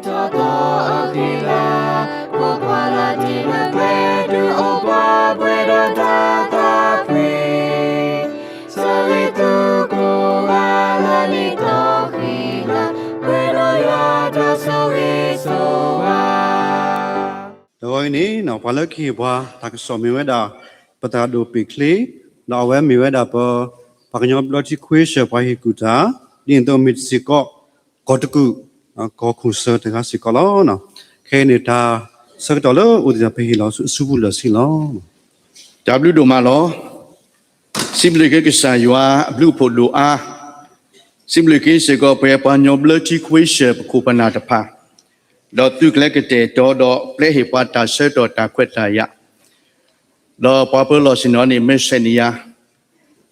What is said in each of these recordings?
ထီၣ်သီအဃံလၤ, ပိာ်ခွါလၢထံနကျဲ ဒုးအိၣ်ပှၤပှဲၤဒီးတၢ်သးဖှံ, ဆိၣ်ဂ့ၤသုကိးဂၤလၢနံၣ်သီအဃံလၤ, ပှဲၤဒီးယွၤတၢ်ဆိၣ်ဂ့ၤဆိၣ်ဝါ. တဂီၤအံၤန့ၣ် ပှၤလၢကဟ့ၣ်ပှၤတၢ်ကစီၣ်မ့ၢ်ဝဲဒၣ် ပသရၣ်ဒိၣ်ပ့းချ့, ဒီးအဝဲမ့ၢ်ဝဲဒၣ်ပ ပှၤကညီဘျၢထံခွ့ဆၢၣ်ပှၤဟ့ၣ်ကူၣ်တၢ်, ဒ်န့ၣ်အသိးမ့ၢ်စ့ၢ်ကီး ကီၢ်တကူၣ် ကီၢ်ခိၣ်စၢၢ်တဂၤစ့ၢ်ကီးလီၤ. ခဲအံၤန့ၣ် တၢ်ဆၢကတီၢ်လၢအိၣ်သ့ၣ်တဖၣ် ပဟ့ၣ်လီၤဆူအစုပူၤလၢာ်ဆ့လီၤ. တၢ်ဘျုးဒိၣ်မးလီၤ. စံးဘျုးက့ၤကစၢ်ယွၤအဘျုးအဖှိၣ်ဒိၣ်အါ, စံးဘျုးက့ၤစ့ၢ်ကီးပှၤကညီဘျၢထံခွ့ဆၢၣ်ပခိၣ်ပနၢ်တဖၣ်, ဒီးသုးကျဲၤကတဲာ်ကတီၤဒီးပျဲဟ့ၣ်ပှၤတၢ်ဆၢကတီၢ်တၢ်ခွဲးတၢ်ယာ်, ဒီးပှၤပၢၤလီၢ်ဆ့ၣ်နီၤန့ၣ် မ့ၢ်ဆဲးန့ၣ်ယါ,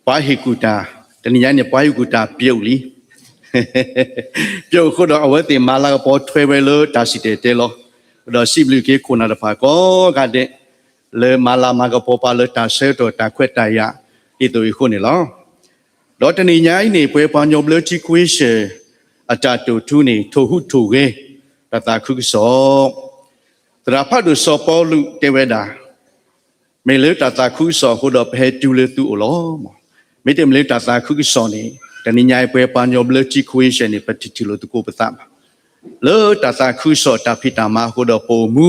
ပှၤဟ့ၣ်ကူၣ်တၢ်, တနံၤညါန့ၣ် ပှၤဟ့ၣ်ကူၣ်တၢ်ပျိာ်လံ ပျိာ်အဃိဒီးအဝဲသ့ၣ်မၤလၤကပီၤထွဲဝဲလၢတၢ်စံၣ်တဲၤတဲလီၤ. ဒီးစံးဘျုးက့ၤခိၣ်နၢ်တဖၣ်ကိးဂၤဒဲး လၢမၤလၤမၤကပီၤပှၤလၢတၢ်ဆၢကတီၢ်တၢ်ခွဲးတၢ်ယာ် ဒ်သိးအံၤအဃိန့ၣ်လီၤ. ဒီးတနံၤညါအံၤန့ၣ် ပဝဲပှၤကညီဘျၢထံခွ့ဆၢၣ် အတၢ်တိာ်ထူန့ၣ် ထိၣ်ဟူးထိၣ်ဂဲၤ တၢ်သးခုကစီၣ် သရၣ်ဖးဒိၣ်စီၤပီလူးတဲဝဲဒၣ်, မ့ၢ်လၢတၢ်သးခုကစီၣ်အဃိဒီး ပဟဲတုၤလၢသုအိၣ်လီၤ. မ့တမ့ၢ်လၢတၢ်သးခုကစီၣ်န့ၣ် တနံၤညါအံၤပဝဲပှၤကညီဘျၢထံခွ့ဆၢၣ်န့ၣ် ပတထံၣ်လိာ်သကိးပသးဘၣ်. လၢတၢ်သးခုကစီၣ်တၢ်ဖံးတၢ်မၤအဃိဒီးပအိၣ်မူ,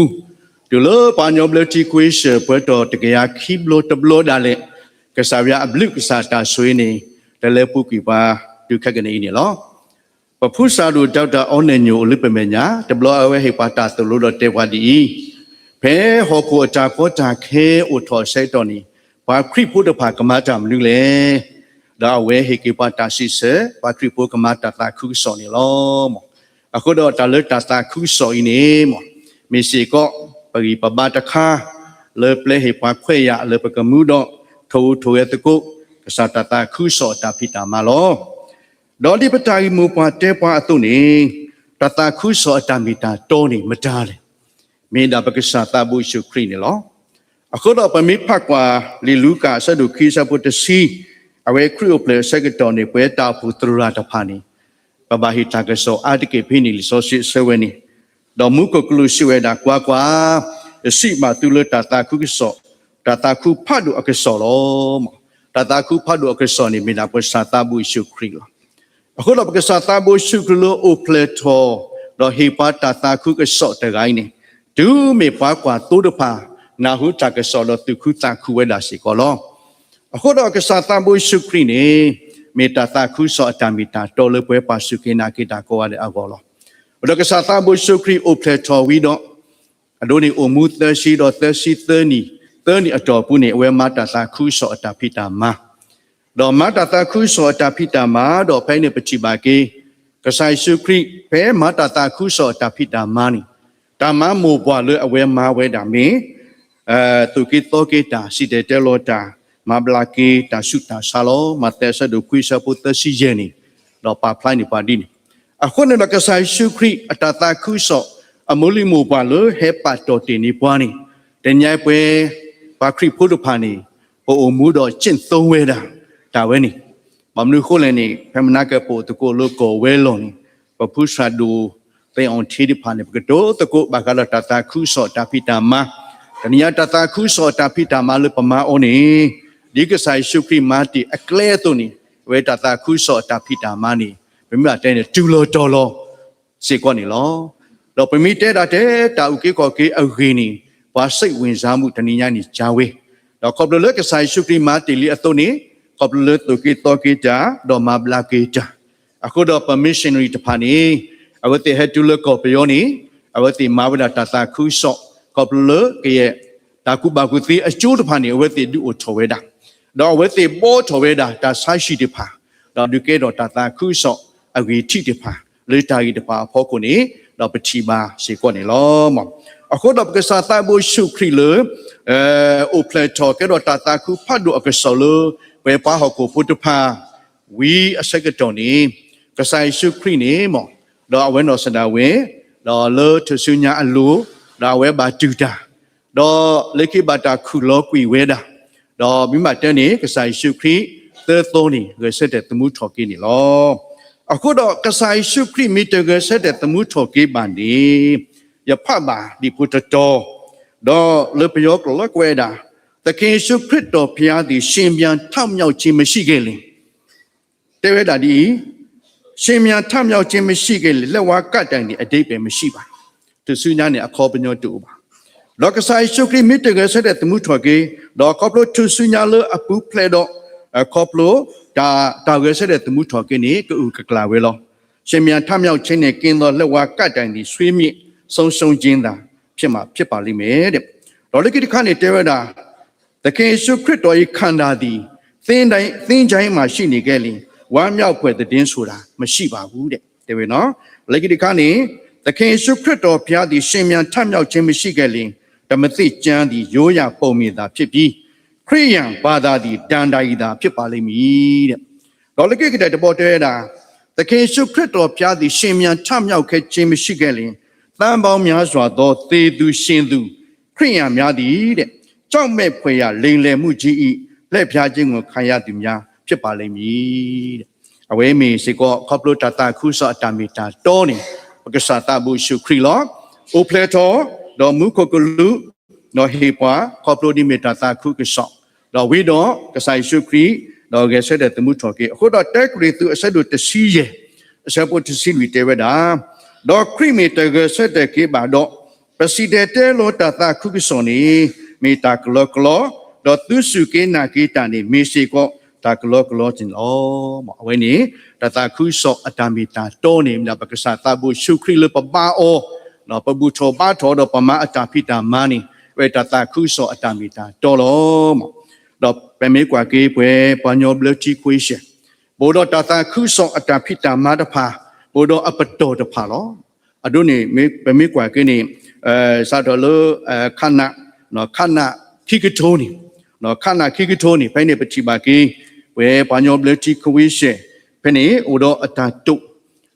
တုၤလၢပှၤကညီဘျၢထံခွ့ဆၢၣ် ပှဲၤထီၣ်တကယၤခံဘျီတဘျီဒၣ်လဲာ်, ကစၢ်ယွၤအဘျုးကစၢ်တၢ်ဆိၣ်ဂ့ၤန့ၣ် တလဲၤပူၤကွံာ်ပှၤတုၤခဲကနံၣ်အံၤန့ၣ်လီၤ. ပဖုစၢ်ဒိၣ် Doctor အီနဲၣ်ညိၣ် အိၣ်လၢပမဲာ်ညါ, တဘျီအဝဲဟ့ၣ်ပှၤတၢ်သိၣ်လိဒီးတဲပှၤဒ်အံၤ, ဖဲဟီၣ်ခိၣ်အတၢ်ကီတၢ်ခဲအိၣ်ထီၣ်အဆၢကတီၢ်န့ၣ် ပှၤခရံာ်ဖိတဖၣ်ကမၤတၢ်မနုၤလဲၣ်. ဒီးအဝဲဟ့ၣ်က့ၤပှၤတၢ်စံးဆၢ ပှၤခရံာ်ဖိကမၤတၢ်သးခုကစီၣ်န့ၣ်လီၤ. အဃိဒီးတၢ်လၢတၢ်သးခုကစီၣ်အံၤန့ၣ် မ့ၢ်စ့ၢ်ကီး ပဂံၢ်ပဘါတခါ လၢပျဲဟ့ၣ်ပှၤခွဲးယာ်လၢပကမူဒီး ထိၣ်ဟူးထိၣ်ဂဲၤသကိး ကစၢ်တၢ်သးခုကစီၣ်အတၢ်ဖံးတၢ်မၤလီၤ. ဒီးဒ်ပတၢ်ဂ့ၢ်မိၢ်ပှၢ်တဲပှၤအသိးန့ၣ်, တၢ်သးခုကစီၣ်အတၢ်မ့ၢ်တၢ်တီန့ၣ်မတၤလဲၣ်. မ့ၢ်ဒၣ်ပကစၢ်သးဘိယ့ၣ်ၡူးခရံာ်န့ၣ်လီၤ. အဃိဒီးပမ့ၢ်ဖးကွၢ်လံာ်လူၤကၣ်အဆၢဒိၣ်ခံအဆၢဖိတဆံ, အဝဲခရံာ်အိၣ်ဖျဲၣ်အဆၢကတီၢ်န့ၣ် ပဝဲတၢ်အိၣ်ဖှိၣ်သရၣ်တဖၣ်န့ၣ် ပဘၣ်ဟ့ၣ်တၢ်ကစီၣ်အါတက့ၢ်ဖဲန့ၣ်လံာ်စီဆှံအဆၢဝဲန့ၣ်, ဒီးမူခိၣ်ကလူးစံးဝဲဒၣ် ကွၢ်ကွၢ်, ယစံးဘၣ်သုလၢတၢ်သးခုကစီၣ်, တၢ်သးခုဖးဒိၣ်အကစီၣ်လီၤ. တၢ်သးခုဖးဒိၣ်အကစီၣ်န့ၣ် မ့ၢ်ဒၣ်ပကစၢ်သးဘိယ့ၣ်ၡူးခရံာ်လီၤ. အဃိဒီးပကစၢ်သးဘိယ့ၣ်ၡူးခရံာ်လၢအိၣ်ဖျဲၣ်ထီၣ် ဒီးဟ့ၣ်ပှၤတၢ်သးခုကစီၣ်တဂၤအံၤန့ၣ်, တုၤမ့ၢ်ပှၤကွၢ်သိတဖၣ် နၢ်ဟူတၢ်ကစီၣ်ဒီးသူၣ်ခုသးခုဝဲဒၣ်စ့ၢ်ကီးလီၤ. အဃိဒီးကစၢ်သးဘိယ့ၣ်ၡူးခရံာ်န့ၣ် မ့ၢ်တၢ်သးခုကစီၣ်အတၢ်မ့ၢ်တၢ်တီလၢပဝဲပှၤစူၢ်က့ၤနာ်က့ၤတၢ်ကိးဂၤဒဲးအဂီၢ်လီၤ. ဒီးကစၢ်သးဘိယ့ၣ်ၡူးခရံာ်အိၣ်ဖျဲၣ်ထီၣ်ဝံၤဒီး အဒိန့ၣ်အိၣ်မူသၢဆံဒီးသၢဆံသၢနံၣ်, သၢနံၣ်အတီၢ်ပူၤန့ၣ် အဝဲမၤတၢ်သးခုကစီၣ်အတၢ်ဖံးတၢ်မၤ ဒီးမၤတၢ်သးခုကစီၣ်အတၢ်ဖံးတၢ်မၤ ဒီးဖဲန့ၣ်ပထံၣ်ဘၣ်က့ၤ ကစၢ်ယ့ၣ်ၡူးခရံာ် ဖဲမၤတၢ်သးခုကစီၣ်အတၢ်ဖံးတၢ်မၤန့ၣ် တၢ်မၤမိၢ်ပှၢ်လၢအဝဲမၤဝဲဒၣ်မ့ၢ် သူၣ်က့သီက့ၤတၢ် စံၣ်တဲၤတဲလီၤတၢ် မၤဘျါက့ၤတၢ်ဆူးတၢ်ဆါလီၤ. မးသဲအဆၢဒိၣ်ခွံအဆၢဖိသၢဆံယဲၢ်န့ၣ် ဒီးပာ်ဖျါန့ၢ်ပှၤဒ်န့ၣ်. အဃိန့ၣ်ဒီးကစၢ်ယ့ၣ်ၡူးခရံာ်အတၢ်သးခုကစီၣ် အမိၢ်လံၢ်မိၢ်ပှၢ်လၢဟဲပာ်တီၢ်တ့ၢ်န့ၢ်ပှၤန့ၣ် တနံၤအံၤပဝဲ ပှၤခရံာ်ဖိတဖၣ်န့ၣ် ပအိၣ်မူဒီးကျင့်သုံးဝဲဒၣ် တၢ်ဝဲန့ၣ် ဘၣ်မနုၤအဃိလဲၣ်န့ၣ် ဖဲမနၤကပအိၣ်သကိးလၢကီၢ်ဝဲလီၢ်န့ၣ် ပဖုစၢ်ဒိၣ် သ့ၣ်အီထ့တဖၣ်န့ၣ် ပကတိၤသကိးဘၣ်ဃးဒီးတၢ်သးခုကစီၣ်တၢ်ဖံးတၢ်မၤ, တနံၤအံၤတၢ်သးခုကစီၣ်တၢ်ဖံးတၢ်မၤလၢပမၤအီၤန့ၣ် ဒ်ကစၢ်ယ့ၣ်ၡူးခရံာ်မၤတ့ၢ်အကျဲအသိးန့ၣ် အဝဲတၢ်သးခုကစီၣ်တၢ်ဖံးတၢ်မၤန့ၣ် ပမ့ၢ်ဘၣ်တဲန့ၣ် တုၤလီၤတီၤလီၤ စ့ၢ်ကီးန့ၣ်လီၤ. ဒီးပမ့ၢ်တဲဒၣ်ထဲတၢ်အုၣ်က့ၤခီၣ်က့ၤအဂ့ၢ်န့ၣ် ပှၤစိတ်ဝင်စားမှု တနံၤညါန့ၣ် ကၤဝဲ, ဒီးခီဖျိလၢကစၢ်ယ့ၣ်ၡူးခရံာ်မၤတ့ၢ်လံအသိးန့ၣ် ခီဖျိလၢသူၣ်က့သီက့ၤတၢ် ဒီးမၤဘျါက့ၤတၢ်, အဃိဒီးပ missionary တဖၣ်န့ၣ် အဝဲသ့ၣ်ဟဲတုၤလၢကီၢ်ပယီၤန့ၣ် အဝဲသ့ၣ်မၤဝဲဒၣ်တၢ်သးခုကစီၣ် ခီဖျိလၢကယဲၢ် တၢ်ကူၣ်ဘၣ်ကူၣ်သ့အကၠိတဖၣ်န့ၣ် အဝဲသ့ၣ်ဒုးအိၣ်ထီၣ်ဝဲဒၣ်, ဒီးအဝဲသ့ၣ်ဘှီထီၣ်ဝဲဒၣ်တၢ်ဆါဟံၣ်တဖၣ်, ဒီးဒုးကဲထီၣ်တၢ်သးခုကစီၣ်အဂ့ၢ်ထံးတဖၣ် လၢတၢ်ဂ့ၢ်တဖၣ်အဖီခိၣ်န့ၣ် ဒီးပထံၣ်ဘၣ်စ့ၢ်ကီးန့ၣ်လီၤ. အဃိဒီးပကစၢ်သးဘိယ့ၣ်ၡူးခရံာ်လၢ အိၣ်ဖျဲၣ်ထီၣ်ကဲထီၣ်တၢ်သးခုဖးဒိၣ်အကစီၣ်လၢ ပဝဲပှၤဟီၣ်ခိၣ်ဖိတဖၣ် ဝံၤအဆၢကတီၢ်န့ၣ် ကစၢ်ယ့ၣ်ၡူးခရံာ်န့ၣ်မ့ၢ် ဒီးအဝဲနီၢ်ကစၢ်ဒၣ်ဝဲ ဒီးလၢထူၣ်စုညါအလိၤ ဒီးအဝဲဘၣ်တူၢ်တၢ် ဒီးလၢခံဘၣ်တၢ်ခူၣ်လီၤကွံာ်ဝဲဒၣ်, ဒီးမ့ၢ်ဘၣ်တဲန့ၣ် ကစၢ်ယ့ၣ်ၡူးခရံာ် သၢသီန့ၣ် ဂဲၤဆၢထၢၣ်သမူထီၣ်က့ၤန့ၣ်လီၤ. အဃိဒီးကစၢ်ယ့ၣ်ၡူးခရံာ်မ့ၢ်တဂဲၤဆၢထၢၣ်သမူထီၣ်က့ၤဘၣ်န့ၣ်, ယဖးဘၣ်ဒံးဖိတတီၤ, ဒီးလၢပယီၤကျိာ်လၢကွဲးဒၣ်, သခင်ယေရှုခရစ်တော်ဘုရားသည် ရှင်ပြန်ထမြောက်ခြင်းမရှိခဲ့လျှင် တဲဝဲဒၣ်ဒ်အံၤ, ရှင်ပြန်ထမြောက်ခြင်းမရှိခဲ့လျှင် လက်ဝါးကပ်တိုင်သည် အဓိပ္ပာယ်မရှိဘၣ်. ထူၣ်စုညါန့ၣ် အခီပညီတအိၣ်ဘၣ်. ဒီးကစၢ်ယ့ၣ်ၡူးခရံာ်မ့ၢ်တဂဲၤဆၢထၢၣ်သမူထီၣ်က့ၤ, ဒီးခီဖျိထူၣ်စုညါလၢအပူၤဖျဲးဒီး, ခီဖျိတၢ်ဂဲၤဆၢထၢၣ်သမူထီၣ်က့ၤန့ၣ် ကအုၣ်ကကျၢ်ဝဲလီၤ. ရှင်ပြန်ထမြောက်ခြင်းနှင့် ကင်းသောလက်ဝါးကပ်တိုင်သည် ဆွေးမြေ့ဆုံးရှုံးခြင်းသာ ဖြစ်မှာဖြစ်ပါလိမ့်မယ် ဒီးလၢခံတခါန့ၣ်တဲဝဲဒၣ်, သခင်ယေရှုခရစ်တော်၏ ခန္ဓာသည် သင်္ချိုင်းမှာရှိနေခဲ့လျှင် ဝမ်းမြောက်ဖွယ်သတင်းဆိုတာ မရှိပါဘူး တဲဝဲနီၤ. လၢခံတခါန့ၣ်, သခင်ယေရှုခရစ်တော်ဘုရားသည် ရှင်ပြန်ထမြောက်ခြင်းမရှိခဲ့လျှင် ဓမ္မသစ်ကျမ်းသည် ရိုးရာပုံပြင်သာဖြစ်ပြီး ခရစ်ယာန်ဘာသာသည် ဒဏ္ဍာရီသာဖြစ်ပါလိမ့်မည် ဒီးလၢခံကတၢၢ်တဘီတဲဝဲဒၣ်, သခင်ယေရှုခရစ်တော်ဘုရားသည် ရှင်ပြန်ထမြောက်ခြင်းမရှိခဲ့လျှင် သန်းပေါင်းများစွာသောသေသူရှင်သူ ခရစ်ယာန်များသည် ကြောက်မက်ဖွယ်ရာလိမ်လည်မှုကြီး၏ လှည့်ဖြားခြင်းကိုခံရသူများဖြစ်ပါလိမ့်မည် အဝဲမ့ၢ်စ့ၢ်ကီး ခီဖျိတၢ်သးခုကစီၣ်အတၢ်မ့ၢ်တၢ်တီန့ၣ် ပကစၢ်သးဘိယ့ၣ်ၡူးခရံာ်လီၤ. အိၣ်ဖျဲၣ်ထီၣ်, ဒီးမူခိၣ်ကလူး, ဒီးဟ့ၣ်ပှၤ ခီဖျိဒ်မ့ၢ်တၢ်သးခုကစီၣ်, ဒီးဝံၤဒီးကစၢ်ယ့ၣ်ၡူးခရံာ်, ဒီးဂဲၤဆၢထၢၣ်သမူထီၣ်က့ၤ အဃိဒီးတၢကရံၣ်သူး အဆၢဒိၣ်တဆံယဲၢ်, အဆၢဖိတဆံလွံၢ်တဲဝဲဒၣ်, ဒီးခရံာ်မ့ၢ်တဂဲၤဆၢထၢၣ်က့ၤဘၣ်ဒီး, ပစံၣ်တဲၤတဲလီၤတၢ်သးခုကစီၣ်န့ၣ် မ့ၢ်တၢ်ကလီကလီ, ဒီးသုစူၢ်က့ၤနာ်က့ၤတၢ်န့ၣ် မ့ၢ်စ့ၢ်ကီးတၢ်ကလီကလီန့ၣ်လီၤ. အဝဲန့ၣ် တၢ်သးခုကစီၣ်အတၢ်မ့ၢ်တၢ်တီန့ၣ် မ့ၢ်ဒၣ်ပကစၢ်သးဘိယ့ၣ်ၡူးခရံာ်လၢပဘါအီၤ, ပဘူၣ်ထီၣ်ဘါထီၣ်ဒီးပမၤအတၢ်ဖံးတၢ်မၤန့ၣ် အဝဲတၢ်သးခုကစီၣ်အတၢ်မ့ၢ်တၢ်တီလီၤ. ဒီးပမ့ၢ်ကွၢ်က့ၤပှဲၤပှၤကညီဘျၢထံခွ့ဆဲး, ပအိၣ်ဒီးတၢ်သးခုကစီၣ်အတၢ်ဖံးတၢ်မၤတဖၣ်, ပအိၣ်ဒီးအပတီၢ်တဖၣ်လီၤ. အဒိန့ၣ် ပမ့ၢ်ကွၢ်က့ၤန့ၣ်, စးထီၣ်လၢ ခးနး, ခးနးခံကထိန့ၣ်, ခးနးခံကထိန့ၣ် ဖဲန့ၣ်ပထံၣ်ဘၣ်က့ၤ, ပှဲၤပှၤကညီဘျၢထံခွ့ဆဲး, ဖဲန့ၣ်အိၣ်ဒီးအတၢ်တိာ်,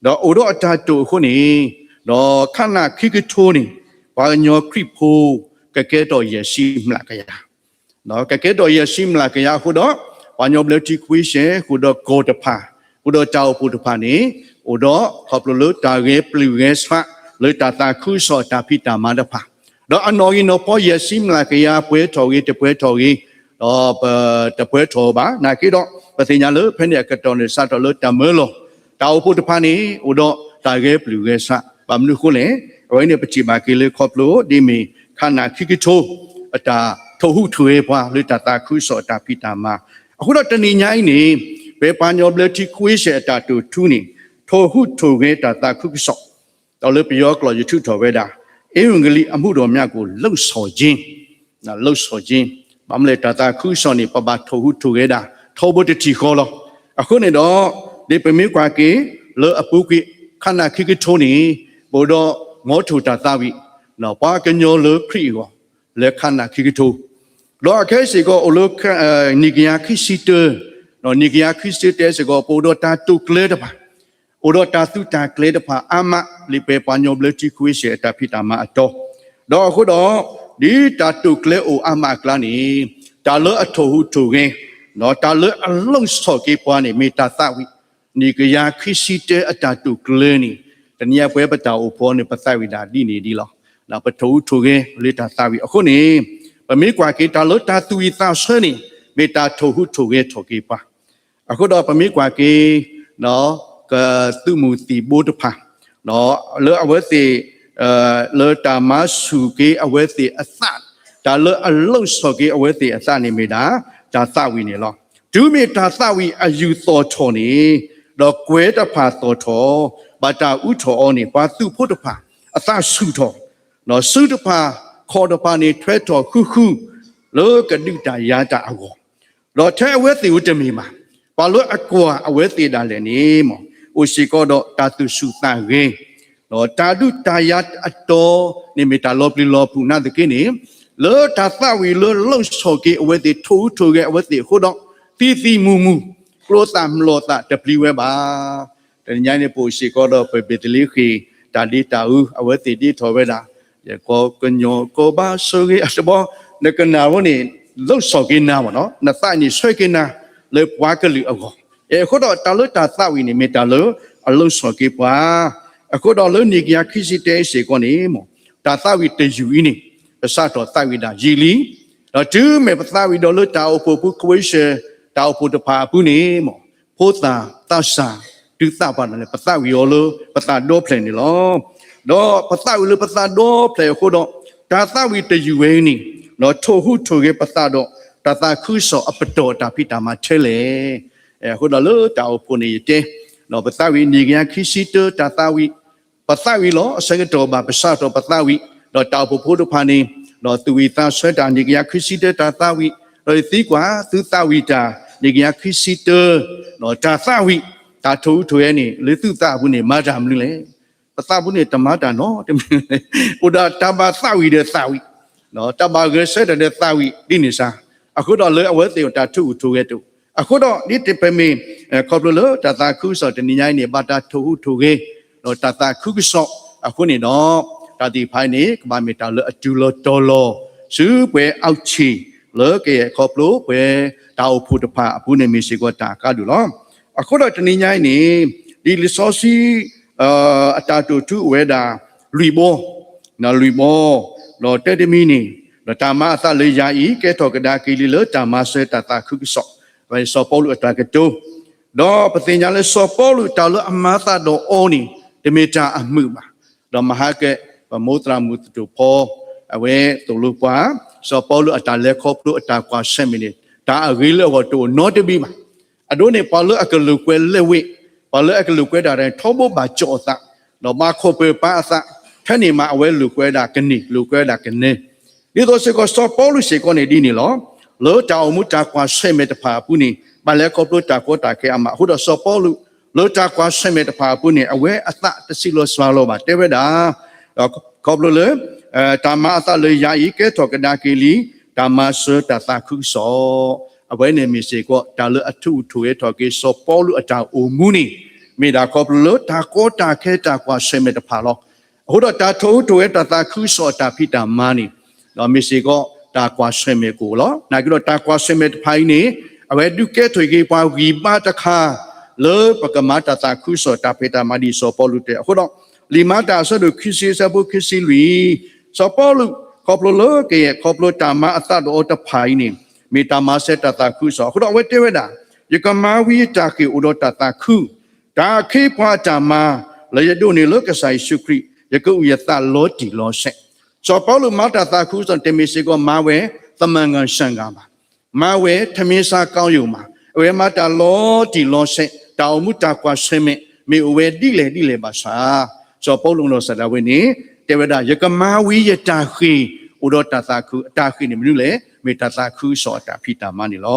ဒီးအိၣ်ဒီးအတၢ်တိာ်အဃိန့ၣ်, ဒီးခးနးခံကထိန့ၣ်, ပှၤကညီခရံာ်ဖိ ကကဲထီၣ်ယဲၢ်ဆံမျးကယၤ ကကဲထီၣ်ယဲၢ်ဆံမျးကယၤအဃိဒီး, ပှၤကညီဘျၢထံခွ့ဆဲး ဃုာ်ဒီးကီၢ်တဖၣ်, ဃုာ်ဒီးတၢ်အိၣ်ဖှိၣ်တဖၣ်န့ၣ်, အိၣ်ဒီးခီဖျိလၢတၢ်ဂဲၤပျုၢ်ဂဲၤဆှး လၢတၢ်သးခုကစီၣ်အတၢ်ဖံးတၢ်မၤတဖၣ်, ဒီးအနီၣ်ဂံၢ်နီၣ်ဖီယဲၢ်ဆံမျးကယၤ ပှဲၤထီၣ်ဂ့ၤတပှဲၤထီၣ်ဂ့ၤ, ဒီးပတပှဲၤထီၣ်ဘၣ် နာ်က့ဒီး ပသ့ၣ်ညါလၢဖဲန့ၣ်အကတီၢ်န့ၣ် စးထီၣ်လၢတၢ်မၢလီၤ, တၢ်အိၣ်ဖှိၣ်တဖၣ်န့ၣ် အိၣ်ဒီးတၢ်ဂဲၤပျုၢ်ဂဲၤဆှး ဘၣ်မနုၤအဃိလဲၣ်, အဝဲန့ၣ်ပထံၣ်ဘၣ်က့ၤလၢခီဖျိဒ်မ့ၢ် ခးနးခံကထိ အတၢ်ထိၣ်ဟူးထိၣ်ဂဲၤပှၤလၢတၢ်သးခုကစီၣ်အတၢ်ဖံးတၢ်မၤ, အဃိဒီးတနံၤညါအံၤန့ၣ်, ပှဲၤပှၤကညီဘျၢထံခွ့ဆဲးအတၢ်တိာ်ထူန့ၣ်, ထိၣ်ဟူးထိၣ်ဂဲၤတၢ်သးခုကစီၣ်, ဒီးလၢပယီၤကျိာ်ယထုးထီၣ်ဝဲဒၣ်, ဧဝံဂေလိအမှုတော်များကို လုပ်ဆောင်ခြင်း, လုပ်ဆောင်ခြင်း, ဘၣ်မနုၤလဲၣ်တၢ်သးခုကစီၣ်န့ၣ် ပဘၣ်ထိၣ်ဟူးထိၣ်ဂဲၤဒၣ် ထီဘိတထံၣ်ဃီလီၤ. အဃိန့ၣ်ဒီး, ဒ်ပမ့ၢ်ကွၢ်က့ၤ, လၢအပူၤကွံာ် ခးနးခံကထိန့ၣ်, ပအိၣ်ဒီး မ်ထိၣ်တၢ်သးဝံၣ်, ပှၤကညီလၢခရံာ်အဂီၢ်, လၢခးနးခံကထိ, ဒီးအခဲအံၤစ့ၢ်ကီးအိၣ်လၢ နံၣ်ကယၤခံဆံတၢ, နံၣ်ကယၤခံဆံတၢစ့ၢ်ကီး ပအိၣ်ဒီးတၢ်တိာ်ကျဲတဖၣ်, အိၣ်ဒီးတၢ်သူတၢ်ကျဲတဖၣ်အါမး လၢပှဲၤပှၤကညီဘျၢထံခွ့ဆဲးအတၢ်ဖံးတၢ်မၤအတီ, ဒီးအဃိဒီး, ဒ်တၢ်တိာ်ကျဲအိၣ်အါမးအကျါန့ၣ်, တၢ်လၢအထိၣ်ဟူးထိၣ်ဂဲၤ, ဒီးတၢ်လၢအလှုံ့ဆော်က့ၤပှၤန့ၣ် မ့ၢ်တၢ်သးဝံၣ်, နံၣ်ကယၤခံဆံတၢအတၢ်တိာ်ကျဲန့ၣ်, တနံၤအံၤပဝဲပတၢ်အိၣ်ဖှိၣ်န့ၣ် ပသးဝံၣ်ဒၣ်ဒ်န့ၣ်ဒ်လီၤ. ပထိၣ်ဟူးထိၣ်ဂဲၤလၢတၢ်သးဝံၣ်အဃိန့ၣ်, ပမ့ၢ်ကွၢ်က့ၤတၢ်လၢတၢ်သူၣ်ဝံၣ်သးဆၢန့ၣ်, မ့ၢ်တၢ်ထိၣ်ဟူးထိၣ်ဂဲၤထီၣ်က့ၤပှၤ အဃိဒီးပမ့ၢ်ကွၢ်က့ၤ, ကသုးမုၢ်သံၣ်ဘိတဖၣ်, လၢအဝဲသ့ၣ်, လၢတၢ်မၤဆူၣ်က့ၤအဝဲသ့ၣ်အသး, တၢ်လၢအလှုံ့ဆော်က့ၤအဝဲသ့ၣ်အသးန့ၣ်မ့ၢ်ဒၣ်, တၢ်သးဝံၣ်န့ၣ်လီၤ. တုၤမ့ၢ်တၢ်သးဝံၣ်အယူၢ်သီၣ်ထီၣ်န့ၣ်, ဒီးကွဲၤတဖၣ်သီၣ်ထီၣ်, ဘၣ်တၢ်အူထီၣ်အီၤန့ၣ် ပှၤသုးဖိတဖၣ်, အသးဆူၣ်ထီၣ်, ဒီးစုတဖၣ်, ခီၣ်တဖၣ်န့ၣ်ထွဲထီၣ်ဃုဃု, လၢကဒုးတၢ်ယၤတၢ်အဂီၢ် ဒီးထဲအဝဲသ့ၣ်ဧိၤတမ့ၢ်ဘၣ်, ပှၤလၢအကွၢ်အဝဲသ့ၣ်ဒၣ်လဲာ်န့ၣ်မ့ၢ်, အိၣ်စ့ၢ်ကီးဒီးတၢ်သူၣ်ဆူၣ်သးဂဲၤ, ဒီးတၢ်ဒုးတၢ်ယၤအတီၤန့ၣ်မ့ၢ်တၢ်လီၤပျံၤလီၤဖုးနာ်သက့န့ၣ်, လၢတၢ်သးဝံၣ်လၢလှုံ့ဆော်က့ၤအဝဲသ့ၣ် ထိၣ်ဟူးထိၣ်ဂဲၤအဝဲသ့ၣ်အဃိဒီး, သံသံမူမူ, ကျိသၣ်မျိာ်သၣ်တပျံၤဝဲဘၣ် တနံၤညါန့ၣ် ပအိၣ်စ့ၢ်ကီးဒီးပဘ့းသလ့ဃ့ၣ် တၢ်ဒ့တၢ်အူ အဝဲသ့ၣ်ဒ့ထီၣ်ဝဲဒၣ်, ယကီၢ်ကညီကီၢ်ဘါဆိၣ်ဂ့ၤအတဘီ, နကနၣ်ဝဲန့ၣ်, လှုံ့ဆော်က့ၤနၤမ့ၢ်နီၤ, နသးန့ၣ်ဆှၢက့ၤနၤ, လၢပှၤကလုာ်အဂီၢ်, အဃိဒီးတၢ်လၢတၢ်သးဝံၣ်န့ၣ် မ့ၢ်တၢ်လၢ အလီၢ်ဆီၣ်က့ၤပှၤ, အဃိဒီးလၢနံၣ်ကယၤခံဆံတၢအံၤစ့ၢ်ကီးန့ၣ်, တၢ်သးဝံၣ်တယုၢ်အံၤန့ၣ်, ပစးထီၣ်သးဝံၣ်ဒၣ်ယံာ်လံ, ဒီးတုၤမ့ၢ်ပသးဝံၣ်ဒီးလၢတၢ်အိၣ်ဖှိၣ်ပူၤ ကဝဲၢ်စၢၤ တၢ်အိၣ်ဖှိၣ်တဖၣ်အပူၤန့ၣ်, ဖိသၣ်သးစၢ် တုၤသးပှၢ်ဒၣ်လဲာ် ပသးဝံၣ်အီၤလၢပသးဒီဖျၢၣ်န့ၣ်လီၤ. ဒီးပသးဝံၣ်လၢပသးဒီဖျၢၣ်အဃိဒီး, တၢ်သးဝံၣ်တယုၢ်ဝဲအံၤန့ၣ်, ဒီးထိၣ်ဟူးထိၣ်ဂဲၤပသးဒီး တၢ်သးခုကစီၣ်အပတီၢ်တၢ်ဖံးတၢ်မၤထဲလဲၣ်. အဃိဒီးလၢတၢ်အိၣ်ဖှိၣ်န့ၣ်ယတဲ, ဒီးပသးဝံၣ်နံၣ်ကယၤခံဆံတၢတၢ်သးဝံၣ်, ပသးဝံၣ်လီၤအဆၢကတီၢ်ဘၣ် ပစးထီၣ်ပသးဝံၣ်, ဒီးတၢ်အိၣ်ဖှိၣ်ဖိတဖၣ်န့ၣ်, ဒီးသူၣ်ဝံၣ်သးဆၢတၢ်နံၣ်ကယၤခံဆံတၢတၢ်သးဝံၣ်, ဒီးယသံကွၢ်သုသးဝံၣ်တၢ်နံၣ်ကယၤခံဆံတၢ, ဒီးတၢ်သးဝံၣ်, တၢ်ထိၣ်ဟူးထိၣ်ဂဲၤန့ၣ် လၢသုသးအပူၤန့ၣ် မၤတၢ်မနုၤလဲၣ်. ပသးပူၤန့ၣ်တမၤတၢ်နီတမံၤလဲၣ်, အိၣ်ဒီးတၢ်ဘၣ်သးဝံၣ်ဒီးသးဝံၣ်, တၢ်ဘၣ်ဂဲၤဆၢထၢၣ်ဒီးသးဝံၣ်ဒ်န့ၣ်စ့ၢ်, အဃိဒီးလၢအဝဲသ့ၣ်အတၢ်ထိၣ်ဟူးထိၣ်ဂဲၤတအိၣ်, အဃိဒီးဒ်ပမ့ၢ်, ခီဖျိလၢတၢ်သးခုကစီၣ်တနံၤညါအံၤန့ၣ် ဘၣ်တၢ်ထိၣ်ဟူးထိၣ်ဂဲၤ, ဒီးတၢ်သးခုကစီၣ်အဃိန့ၣ်ဒီး, တၢ်သ့ၣ်တဖၣ်အံၤန့ၣ် ကဘၣ်မ့ၢ်တၢ်လၢအတုၤလီၤတီၤလီၤ, ဆူပှဲၤအဝ်ဆံၣ်, လၢကယဲၢ်ခီဖျိပှဲၤတၢ်အိၣ်ဖှိၣ်တဖၣ်အပူၤန့ၣ်မ့ၢ်စ့ၢ်ကီးတၢ်အကါဒိၣ်လီၤ. အဃိဒီးတနံၤညါအံၤန့ၣ်, ဒ်လံာ်စီဆှံ အတၢ်တိာ်ထူအိၣ်ဝဲဒၣ်, လွံၢ်ဘီ, လွံၢ်ဘီ, ဒီးတၢတမံၤန့ၣ်, ဒီးတၢ်မၤအသးလၢယၤအံၤ ကဲထီၣ်ကဒါက့ၤလံလၢတၢ်မၤစၢၤတၢ်သးခုကစီၣ်, စီၤပီလူးအတၢ်ကတိၤ, ဒီးပသ့ၣ်ညါလၢစီၤပီလူးတၢ်လၢအမၤသးဒီးအီၤန့ၣ်, တမ့ၢ်တၢ်အမုာ်ဘၣ်, ဒီးမဟါကဲ, ပမိၢ်သရၣ်မုၣ်သတူၢ်ဖီ, အဝဲသိၣ်လိပှၤ, စီၤပီလူးအတၢ်လဲၤခီဖျိအတၢ်ကွၢ်ဆၢၣ်မဲာ်န့ၣ်, တၢ်အဂ့ၤလၢအဂီၢ်တအိၣ်နီတဘ့ၣ်ဘၣ်. အဒိန့ၣ် ပှၤလၢအကလိာ်ကွဲလဲဝ့ၢ်, ပှၤလၢအကလိာ်ကွဲတၢ်န့ၣ် ထီဘိဘၣ်ကၠီၣ်အသး, ဒီးဘၣ်ခိၣ်ပၢၢ်ပၢ်အသး, ဖဲန့ၣ်မးအဝဲလိာ်ကွဲဒၣ်ကန့ၢ်, လိာ်ကွဲဒၣ်ကန့ၢ်, ဒ်သိးစ့ၢ်ကီးစီၤပီလူးစ့ၢ်ကီးန့ၣ်ဒ်န့ၣ်လီၤ. လၢတၢ်အိၣ်မူတၢ်ကွၢ်ဆၢၣ်မဲာ်တဖၣ်အပူၤန့ၣ် ဘၣ်လဲၤခီဖျိတၢ်ကီတၢ်ခဲအါမး, အဃိဒီးစီၤပီလူး, လၢတၢ်ကွၢ်ဆၢၣ်မဲာ်တဖၣ်အပူၤန့ၣ် အဝဲအသးတဆံးလီၤစှၤလီၤဘၣ် တဲဝဲဒၣ် ခီဖျိလၢ, တၢ်မၤအသးလၢယၤအံၤ ကဲထီၣ်ကဒါက့ၤလံ, တၢ်မၤစၢၤတၢ်သးခုကစီၣ်, အဝဲန့ၣ်မ့ၢ်စ့ၢ်ကီး တၢ်လၢအထိၣ်ဟူးထိၣ်ဂဲၤထီၣ်က့ၤစီၤပီလူးအတၢ်အိၣ်မူန့ၣ်, မ့ၢ်ဒၣ်ခီဖျိလၢတၢ်ကီတၢ်ခဲတၢ်ကွၢ်ဆၢၣ်မဲာ်တဖၣ်လီၤ. အဃိဒီးတၢ်ထိၣ်ဟူးထိၣ်ဂဲၤတၢ်သးခုကစီၣ်အတၢ်ဖံးတၢ်မၤန့ၣ်, ဒီးမ့ၢ်စ့ၢ်ကီးတၢ်ကွၢ်ဆၢၣ်မဲာ်ကအိၣ်လီၤ. နာ်က့ဒီးတၢ်ကွၢ်ဆၢၣ်မဲာ်တဖၣ်အံၤန့ၣ်, အဝဲဒုးကဲထီၣ်က့ၤပှၤဂံၢ်ဘါတခါ, လၢပကမၤတၢ်သးခုကစီၣ်တၢ်ဖံးတၢ်မၤဒ်စီၤပီလူးတဲအဃိဒီး, လံာ်မၤတၢ်အဆၢဒိၣ်ခံဆံအဆၢဖိခံဆံလွံၢ်, စီၤပီလူး, ခီဖျိလၢကယဲၢ်ခီဖျိတၢ်မၤအသးဒီးအီၤတဖၣ်အံၤန့ၣ်, မ့ၢ်တၢ်မၤစၢၤတၢ်သးခုကစီၣ်အဃိဒီး အဝဲတဲဝဲဒၣ်, ယကမၤဝံၤယတၢ်ဃ့ၢ်အိၣ်ဒီးတၢ်သးခု, တၢ်အခ့အပှၤအတၢ်မၤ, လၢယဒိးန့ၢ်လၢကစၢ်ယ့ၣ်ၡူးခရံာ်, ယကအုၣ်ယသးလီၤတံၢ်လီၤဆဲး. စီၤပီလူးမၤတၢ်သးခုကစီၣ်န့ၣ် တမ့ၢ်စ့ၢ်ကီးမၤဝဲ သမၢၣ်ငၢၣ်စၢၣ်ဂၤဘၣ်, မၤဝဲ ထမင်းစားကောင်းရုံမး, အဝဲမၤတၢ်လီၤတံၢ်လီၤဆဲး, တၢ်အိၣ်မူတၢ်ကွၢ်ဆၢၣ်မဲာ်, မ့ၢ်အိၣ်ဝဲဒ်လဲၣ်ဒ်လဲၣ်ဘၣ်ဆၣ်, စီၤပီလူးနီၢ်ကစၢ်ဒၣ်ဝဲန့ၣ်, တဲဝဲဒၣ် ယကမၤဝံၤယတၢ်ဃ့ၢ်အိၣ်ဒီးတၢ်သးခု, အတၢ်ဃ့ၢ်န့ၣ်မနုၤလဲၣ်, မ့ၢ်တၢ်သးခုကစီၣ်အတၢ်ဖံးတၢ်မၤန့ၣ်လီၤ.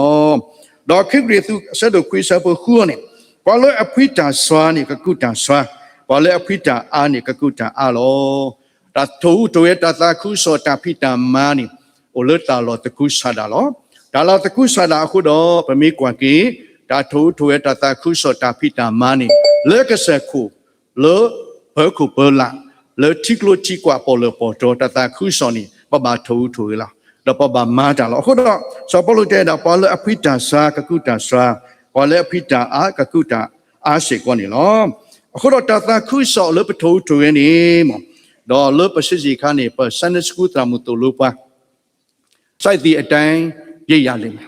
ဒီးခံကရံၣ်သူး အဆၢဒိၣ်ခွံ အဆၢဖိဃုန့ၣ်, ပှၤလၢအဖှံတၢ်စွါန့ၣ် ကကူးတၢ်စွါ, ပှၤလၢအဖှံတၢ်အါန့ၣ် ကကူးတၢ်အါလီၤ. တၢ်ထိၣ်ဟူးထိၣ်ဂဲၤတၢ်သးခုကစီၣ်တၢ်ဖံးတၢ်မၤန့ၣ်, အိၣ်လၢတၢ်လီၢ်သကုၤဆးဒးလီၤ. တၢ်လီၢ်သကုၤဆးဒးအဃိဒီး ပမ့ၢ်ကွၢ်က့ၤ, တၢ်ထိၣ်ဟူးထိၣ်ဂဲၤတၢ်သးခုကစီၣ်တၢ်ဖံးတၢ်မၤန့ၣ်, လၢကစၢၢ်ခိၣ်, လၢပၢၤခိၣ်ပၢၤလၢ်, လၢထံကျိထံကွာ်ပီၣ်လဲၣ်ပီၣ်တီၤ တၢ်သးခုကစီၣ်န့ၣ် ပဘၣ်ထိၣ်ဟူးထိၣ်ဂဲၤလီၤ. ဒီးပဘၣ်မၤတၢ်လီၤ. အဃိဒီး စီၤပီလူးတဲဒၣ် ပှၤလၢအဖှံတၢ်စွါ ကကူးတၢ်စွါ, ပှၤလၢအဖှံတၢ်အါ ကကူးတၢ်အါစ့ၢ်ကီးန့ၣ်လီၤ. အဃိဒီးတၢ်သးခုကစီၣ်လၢပထိၣ်ဟူးထိၣ်ဂဲၤန့ၣ်, ဒီးလၢပဆံးဆံးခါန့ၣ် ပ Sunday School သရၣ်မုၣ်သိၣ်လိပှၤ စိုက်သည့်အတိုင်း ရိတ်ရလိမ့်မယ်.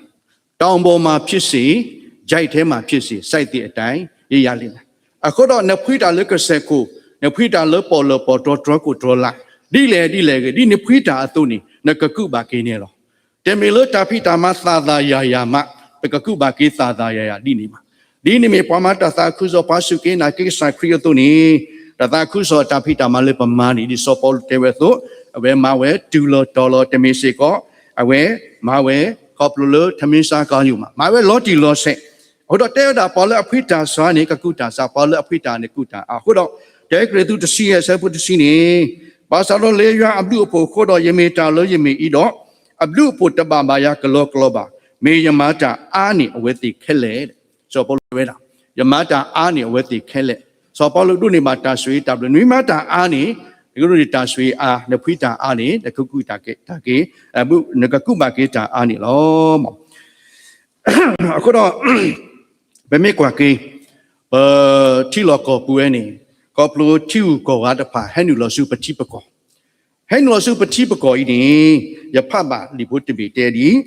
တောင်ပေါ်မှာဖြစ်စေ, ချိုင့်ထဲမှာဖြစ်စေ, စိုက်သည့်အတိုင်း ရိတ်ရလိမ့်မယ်. အဃိဒီးနဖှံတၢ်လၢကစၢၢ်ခိၣ်, နဖှံတၢ်လၢပီၣ်လဲၣ်ပီၣ်တီၤတြီၤခိၣ်တြီၤလၢ်, ဒ်လဲၣ်ဒ်လဲၣ်ဂ့ၤ, ဒ်နဖှံတၢ်အသိးန့ၣ် နကကူးဘၣ်က့ၤန့ၣ်လီၤ. တမ့ၢ်လၢတၢ်ဖံးတၢ်မၤသးသးယၤယၤမး, ပကကူးဘၣ်က့ၤသးသးယၤယၤဒ်န့ၣ်ဘၣ်. ဒ်န့ၣ်မ့ၢ်ပှၤမၤတၢ်သးခုကစီၣ် ပှၤစူၢ်က့ၤနာ်က့ၤကစၢ်ခရံာ်အသိးန့ၣ်, တၢ်သးခုကစီၣ်တၢ်ဖံးတၢ်မၤလၢပမၤန့ၣ် ဒ်စီၤပီလူးတဲဝဲအသိး, အဝဲမၤဝဲတုၤလီၤတီၤလီၤ တမ့ၢ်စ့ၢ်ကီး, အဝဲမၤဝဲ ခီဖျိလၢထမင်းစားကောင်းရုံမး, မၤဝဲလီၤတံၢ်လီၤဆဲး. အဃိဒီးတဲဝဲဒၣ် ပှၤလၢအဖှံတၢ်စွါန့ၣ် ကကူးတၢ်စွါ, ပှၤလၢအဖှံတၢ်န့ၣ်ကူးတၢ်အါ. အဃိဒီး တၢကရံၣ်သူး တဆံယဲၢ် အဆၢဖိတဆံန့ၣ်, ဘၣ်ဆၣ်ဒီးလၢယွၤအဘျုးအဖှိၣ်အဃိဒီး ယမ့ၢ်တၢ်လၢယမ့ၢ်အံၤဒီး, အဘျုးအဖှိၣ်တဘၣ်ဘၣ်ယၤကလီကလီဘၣ်. မ့ၢ်ယမၤတၢ်အါန့ၢ်အဝဲသ့ၣ်ခဲလၢာ်, စီၤပီလူးတဲဝဲဒၣ်, ယမၤတၢ်အါန့ၢ်အဝဲသ့ၣ်ခဲလၢာ်. စီၤပီလူးဒိးန့ၢ်ဘၣ်တၢ်ဆိၣ်ဂ့ၤတၢ်ဘျုး, နမ့ၢ်မၤတၢ်အါန့ၣ်, နကဒိးန့ၢ်တၢ်ဆိၣ်ဂ့ၤအါ, နဖှံတၢ်အါန့ၣ် နကကူးတၢ်က့ၤ, နကကူးဘၣ်က့ၤတၢ်အါန့ၣ်လီၤ. အဃိဒီး ပမ့ၢ်ကွၢ်က့ၤ, ပထံလီၢ်ကီၢ်ပူၤဝဲန့ၣ် ခီဖျိထံဂုၤကီၢ်ဂၤတဖၣ် ဟဲနုာ်လီၤဆူပထံပကီၢ်, ဟဲနုာ်လီၤဆူပထံပကီၢ်အံၤန့ၣ် ယဖးဘၣ်လံာ်ဖိတဘ့ၣ်တဲဒ်အံၤ,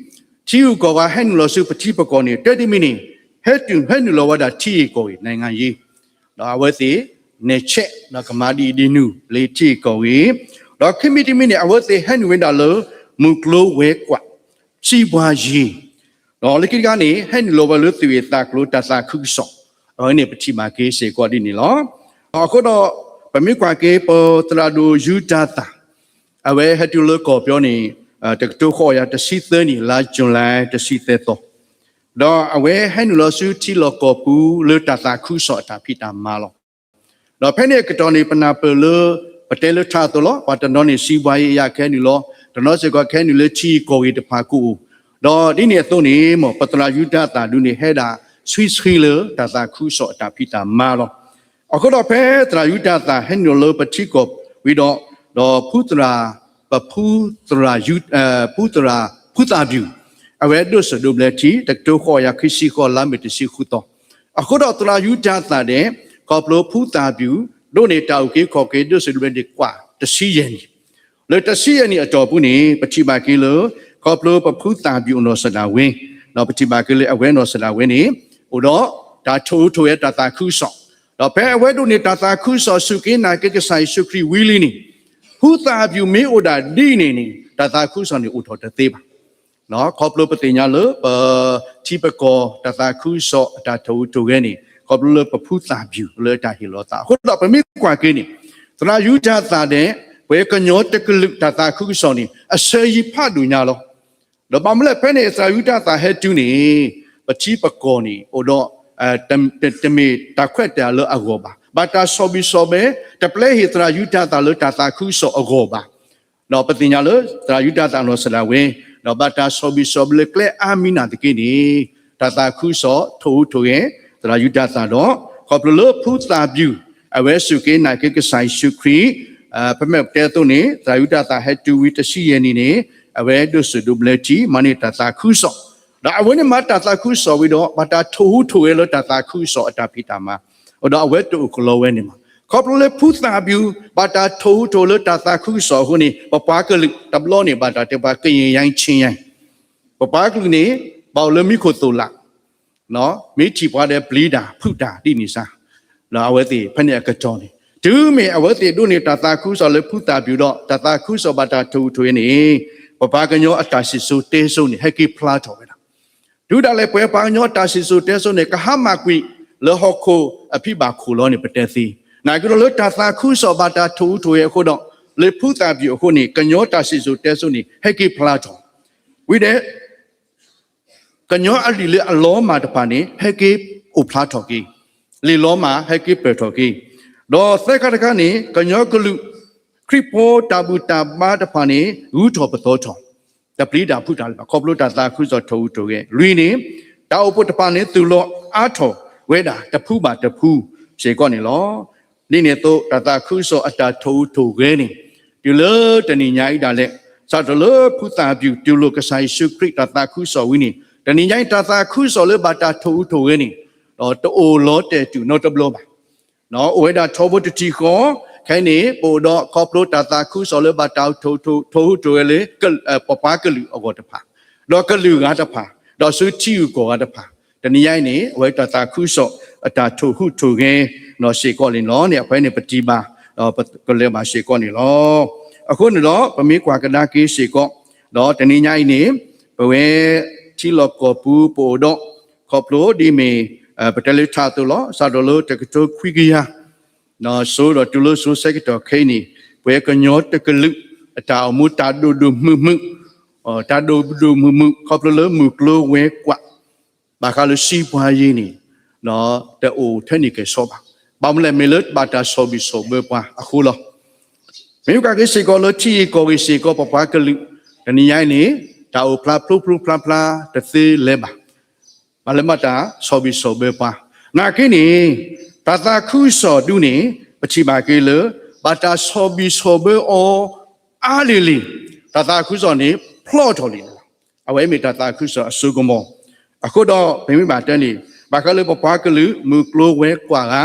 ထံဂုၤကီၢ်ဂၤဟဲနုာ်လီၤဆူပထံပကီၢ်န့ၣ် တၢ်တမံၤန့ၣ် ဟဲတုၤဟဲနုာ်လီၤဝဲဒၣ်ထံဂ့ၢ်ကီၢ်ဂ့ၢ် နိုင်ငံရေး, ဒီးအဝဲသ့ၣ် နဲၣ်ဆဲး ဒီးကမၤဒ်အံၤဒ်နုၤလၢထံဂ့ၢ်ကီၢ်ဂ့ၢ်, ဒီးခံမံၤတမံၤန့ၣ် အဝဲသ့ၣ်ဟဲနုာ်ဝဲဒၣ်လၢ မုၢ်ကျိၤဝဲၤကွာ် စီးပွားရေး, ဒီးလၢခံတခါန့ၣ် ဟဲနုာ်လီၤဝဲလၢသူၣ်ဂ့ၢ်သးကျိၤတၢ်သးခုကစီၣ်, အဝဲန့ၣ်ပထံၣ်ဘၣ်က့ၤစ့ၢ်ကီးဒ်န့ၣ်လီၤ. အဃိဒီး ပမ့ၢ်ကွၢ်က့ၤပသရၣ်ဒိၣ်ယူတၤသၣ် အဝဲဟဲတုၤလၢကီၢ်ပယီၤန့ၣ် တကထိဃိးကယၤတဆံသၢနံၣ် လါယူၤလံတဆံသၢသီ, ဒီးအဝဲဟဲနုာ်လီၤဆူထံလီၢ်ကီၢ်ပူၤလၢတၢ်သးခုကစီၣ်အတၢ်ဖံးတၢ်မၤလီၤ. ဒီးဖဲန့ၣ်အကတီၢ်န့ၣ် ပနၢ်ပၢၢ်လၢ ပတဲလၢထးအသိးလီၤ, ပှၤတနီၤန့ၣ် စီးပွားရေးအရ ကဟဲနုာ်လီၤ, တနီၤစ့ၢ်ကီးကဟဲနုာ်လၢထံဂ့ၢ်ကီၢ်ဂ့ၢ်တဖၣ်ကအိၣ်, ဒီးဒ်န့ၣ်အသိးန့ၣ် မ်ပသရၣ်ယူတၤသၣ်ဒုးန့ၣ် ဟဲဒၣ်ဆှံဆှံလၢတၢ်သးခုကစီၣ်အတၢ်ဖံးတၢ်မၤလီၤ. အဃိဒီးဖဲသရၣ်ယူတၤသၣ်ဟဲနုာ်လီၤလၢပထံကီၢ်ဝံၤဒီး, ဒီးဖုသရၣ် ပဖုသရၣ်ယူ ဖုသရၣ် ဖုသၣ်ဘျူး အဝဲဒိၣ်စိဒိၣ်ဘျဲထံ တကထိဃိးကယၤခံဆံဃိး လါမ့ၤတဆံဃုသီ, အဃိဒီးသရၣ်ယူတၤသၣ်ဒဲး ခီဖျိဖုသၣ်ဘျူး ဒိးန့ၢ်တၢ်အုၣ်က့ၤခီၣ်က့ၤဒိၣ်စိဒိၣ်ဘျဲန့ၣ် ကွၢ်တဆံယဲၢ်နံၣ်, လၢတဆံယဲၢ်နံၣ်အတီၢ်ပူၤန့ၣ် ပထံၣ်ဘၣ်က့ၤလၢ ခီဖျိပဖုသၣ်ဘျူးအနီၢ်စဒၣ်ဝဲ, ဒီးပထံၣ်ဘၣ်က့ၤလၢအဝဲအနီၢ်စဒၣ်ဝဲန့ၣ် အိၣ်ဒီးတၢ်ထိၣ်ဟူးထိၣ်ဂဲၤတၢ်သးခုကစီၣ်, ဒီးဖဲအဝဲဒိးန့ၢ်တၢ်သးခုကစီၣ် စူၢ်က့ၤနာ်က့ၤကစၢ်ယ့ၣ်ၡူးခရံာ်ဝံၤလံန့ၣ်, ဖုသၣ်ဘျူးမ့ၢ်အိၣ်ဒၣ်ဒ်န့ၣ်န့ၣ် တၢ်သးခုကစီၣ်န့ၣ်အိၣ်ထီၣ်တသ့ဘၣ်. ခီဖျိပသ့ၣ်ညါလၢပ ထံပကီၢ်တၢ်သးခုကစီၣ်အတၢ်ထိၣ်ဟူးထိၣ်ဂဲၤန့ၣ် ခီဖျိလၢပဖုသၣ်ဘျူးလၢအတၢ်ဟ့ၣ်လီၤသးအဃိဒီး ပမ့ၢ်ကွၢ်က့ၤန့ၣ် သရၣ်ယူတၤသၣ်ဒဲး ပှၤကညီတကလုာ်တၢ်သးခုကစီၣ်န့ၣ် အဆၢယံၤဖးဒိၣ်ညါလီၤ. ဒီးဘၣ်မနုၤလဲၣ် ဖဲန့ၣ်သရၣ်ယူတၤသၣ်ဟဲတုၤန့ၣ် ပထံပကီၢ်န့ၣ် အိၣ်ဒီး တမ့ၢ်တၢ်ခွဲးတၢ်ယာ်လၢအဂီၢ်ဘၣ်, ဘၣ်တၢ်ဆီၣ်ဘံၣ်ဆီၣ်ဘၢ တပျဲဟ့ၣ်သရၣ်ယူတၤသၣ်လၢတၢ်သးခုကစီၣ်အဂီၢ်ဘၣ်. ဒီးပသ့ၣ်ညါလၢ သရၣ်ယူတၤသၣ်အနီၢ်စဒၣ်ဝဲ ဒီးဘၣ်တၢ်ဆီၣ်ဘံၣ်ဆီၣ်ဘၢလၢကျဲအါမံၤနာ်သက့န့ၣ် တၢ်သးခုကစီၣ်ထိၣ်ဟူးထိၣ်ဂဲၤ သရၣ်ယူတၤသၣ်ဒီး ခီဖျိလၢဖုသၣ်ဘျူး အဝဲစူၢ်က့ၤနာ်က့ၤကစၢ်ယ့ၣ်ၡူးခရံာ် ဖဲမ့ၢ်ပတဲအသိးန့ၣ် သရၣ်ယူတၤသၣ်ဟဲတုၤဝံၤတဆံယဲၢ်နံၣ်န့ၣ် အဝဲဒိၣ်စိဒိၣ်ဘျဲထံ မၤန့ၢ်တၢ်သးခုကစီၣ်, ဒီးအဝဲန့ၣ်မၤတၢ်သးခုကစီၣ်ဝံၤဒီး ဘၣ်တၢ်ထိၣ်ဟူးထိၣ်ဂဲၤလၢတၢ်သးခုကစီၣ်အတၢ်ဖံးတၢ်မၤ, ဒီးအဝဲတအိၣ်ကလီဝဲန့ၣ်မး, ခီဖျိလၢဖုသၣ်ဘျူး ဘၣ်တၢ်ထိၣ်ဟူးထိၣ်လၢတၢ်သးခုကစီၣ်အဃိန့ၣ် ပပှၤကလုာ်တဘျီန့ၣ် ဘၣ်တၢ်တဲပှၤ ကရင်ရိုင်း ချင်းရိုင်း ပပှၤကလုာ်န့ၣ် ဘၣ်အိၣ်လၢမံခိၣ်သိၣ်လာ် မ့ၢ်ထံၣ်ပှၤဒီးပျံၤတၢ်ဖုးတၢ်ဒ်န့ၣ်စ့ၢ်, ဒီးအဝဲသ့ၣ်ဖဲန့ၣ်အကတီၢ်န့ၣ် တုၤမ့ၢ်အဝဲသ့ၣ်ဒိးန့ၢ်တၢ်သးခုကစီၣ်လၢဖုသၣ်ဘျူးဒီး တၢ်သးခုကစီၣ်ဘၣ်တၢ်ထိၣ်ဟူးထိၣ်ဂဲၤန့ၣ် ပပှၤကညီအတၢ်စံၣ်စိၤတဲစိၤန့ၣ် ဟဲက့ၤဖျါထီၣ်ဝဲဒၣ်, တုၤဒၣ်လဲာ်ပှၤပှၤကညီအတၢ်စံၣ်စိၤတဲစိၤန့ၣ် ကဟါမၢ်ကွံာ်လၢဟီၣ်ခိၣ်အဖံဘၣ်ခိၣ်လီၤန့ၣ် ပတဲသ့, နာ်က့ဒီးလၢတၢ်သးခုကစီၣ်ဘၣ်တၢ်ထိၣ်ဟူးထိၣ်ဂဲၤအဃိဒီး လၢဖုသၣ်ဘျူးအဃိန့ၣ် ကညီတၢ်စံၣ်စိၤတဲစိၤန့ၣ် ဟဲက့ၤဖျါထီၣ် ဝံၤဒီး ကညီအလံာ်လၢအလီၤမၢ်တဖၣ်န့ၣ် ဟဲက့ၤအိၣ်ဖျါထီၣ်က့ၤ, လံာ်လီၤမၢ်ဟဲက့ၤပၢၢ်ထီၣ်က့ၤ, ဒီးသၢခါတခါန့ၣ် ကညီကလုာ် ခရံာ်ဖိတၢ်ဘူၣ်တၢ်ဘါတဖၣ်န့ၣ် ဂုၤထီၣ်ပသီထီၣ်, တပျံၤတၢ်ဖုးတၢ်လၢၤဘၣ် ခီဖျိတၢ်သးခုကစီၣ်ထိၣ်ဟူးထိၣ်ဂဲၤ, လွံၢ်န့ၣ် တၢ်အိၣ်ဖှိၣ်တဖၣ်န့ၣ် သူၣ်လီၤအါထီၣ်ဝဲဒၣ်တဖုဘၣ်တဖုစ့ၢ်ကီးန့ၣ်လီၤ. ဒ်န့ၣ်အသိး တၢ်သးခုကစီၣ်အတၢ်ထိၣ်ဟူးထိၣ်ဂဲၤန့ၣ် တုၤလၢတနံၤညါအံၤဒၣ်လဲာ် စးထီၣ်လၢဖုသၣ်ဘျူးတူၢ်လိာ်ကစၢ်ယ့ၣ်ၡူးခရံာ်တၢ်သးခုကစီၣ်ဝံၤန့ၣ် တနံၤညါအံၤတၢ်သးခုကစီၣ်လၢဘၣ်တၢ်ထိၣ်ဟူးထိၣ်ဂဲၤန့ၣ် ဒီးတအိၣ်လီၤတဲာ်တုၤနီတဘျီဘၣ် အိၣ်ဝဲဒၣ်ထီဘိတထံၣ်ဃီ, ခဲအံၤန့ၣ် ပအိၣ်ဒီးခီဖျိတၢ်သးခုကစီၣ်လၢဘၣ်တၢ်ထိၣ်ဟူးထိၣ်ဂဲၤလၢ ပပှၤကလုာ်အဂီၢ်တဖၣ်, ဒီးကလုာ်ဂၤတဖၣ်, ဒီးဆူထံဂုၤကီၢ်ဂၤတဖၣ်, တနံၤညါအံၤန့ၣ် အဝဲတၢ်သးခုကစီၣ်အတၢ်ထိၣ်ဟူးထိၣ်ဂဲၤနီၢ်စ့ၢ်ကီးန့ၣ်လီၤန့ၣ် အဖဲန့ၣ်ပထံၣ်ဘၣ်, ဒီးပကလဲၤဘၣ်စ့ၢ်ကီးန့ၣ်လီၤ. အဃိန့ၣ်ဒီး ပမ့ၢ်ကွၢ်ကဒါက့ၤစ့ၢ်ကီး, ဒီးတနံၤညါအံၤန့ၣ် ပဝဲထံလီၢ်ကီၢ်ပူၤပအိၣ်ဒီး ခီဖျိဒ်မ့ၢ် ပတဲလၢထးအသိးလီၤ စးထီၣ်လၢတကထိခွံကယၤ စိဒီးတုၤလၢစိဆၢကတီၢ်ခဲအံၤန့ၣ် ပဝဲကညီတကလုာ် အတၢ်အိၣ်မူတၢ်ဒိၣ်ဒိၣ်မုၢ်မုၢ်, တၢ်ဒိၣ်ဒိၣ်မုၢ်မုၢ် ခီဖျိလၢမုၢ်ကျိၤဝဲၤကွာ် ဘၣ်ဃးလၢစံးပှၤယ့ၤန့ၣ် တအိၣ်ထဲန့ၣ်ကဲၣ်ဆိးဘၣ်. ဘၣ်မနုၤလဲၣ် မ့ၢ်လၢဘၣ်တၢ်ဆီၣ်ဘံၣ်ဆီၣ်ဘၢပှၤအဃိလီၤ. မ့ၢ်ကက့ၤစ့ၢ်ကီးလၢထံဂ့ၢ်ကီၢ်ဂ့ၢ်စ့ၢ်ကီး ပပှၤကလုာ် တနံၤညါအံၤန့ၣ် တၢ်အိၣ်ဖျါဖျိဖျိဖျါဖျါတသ့လၢၤဘၣ်. ဘၣ်လၢဘၣ်တၢ်ဆီၣ်ဘံၣ်ဆီၣ်ဘၢပှၤ နာ်က့န့ၣ် တၢ်သးခုကစီၣ်ဒုးန့ၣ် ပထံၣ်ဘၣ်က့ၤလၢ ဘၣ်တၢ်ဆီၣ်ဘံၣ်ဆီၣ်ဘၢအီၤ အါလံၤလံၤ, တၢ်သးခုကစီၣ်န့ၣ် ဖျိးထီၣ်လံလီၤ. အဝဲမ့ၢ်တၢ်သးခုကစီၣ်အစိကမီၤ. အဃိဒီး ပမ့ၢ်ဘၣ်တဲန့ၣ် ဘၣ်ဃးလၢပပှၤကလုာ် မုၢ်ကျိၤဝဲၤကွာ်ဧါ,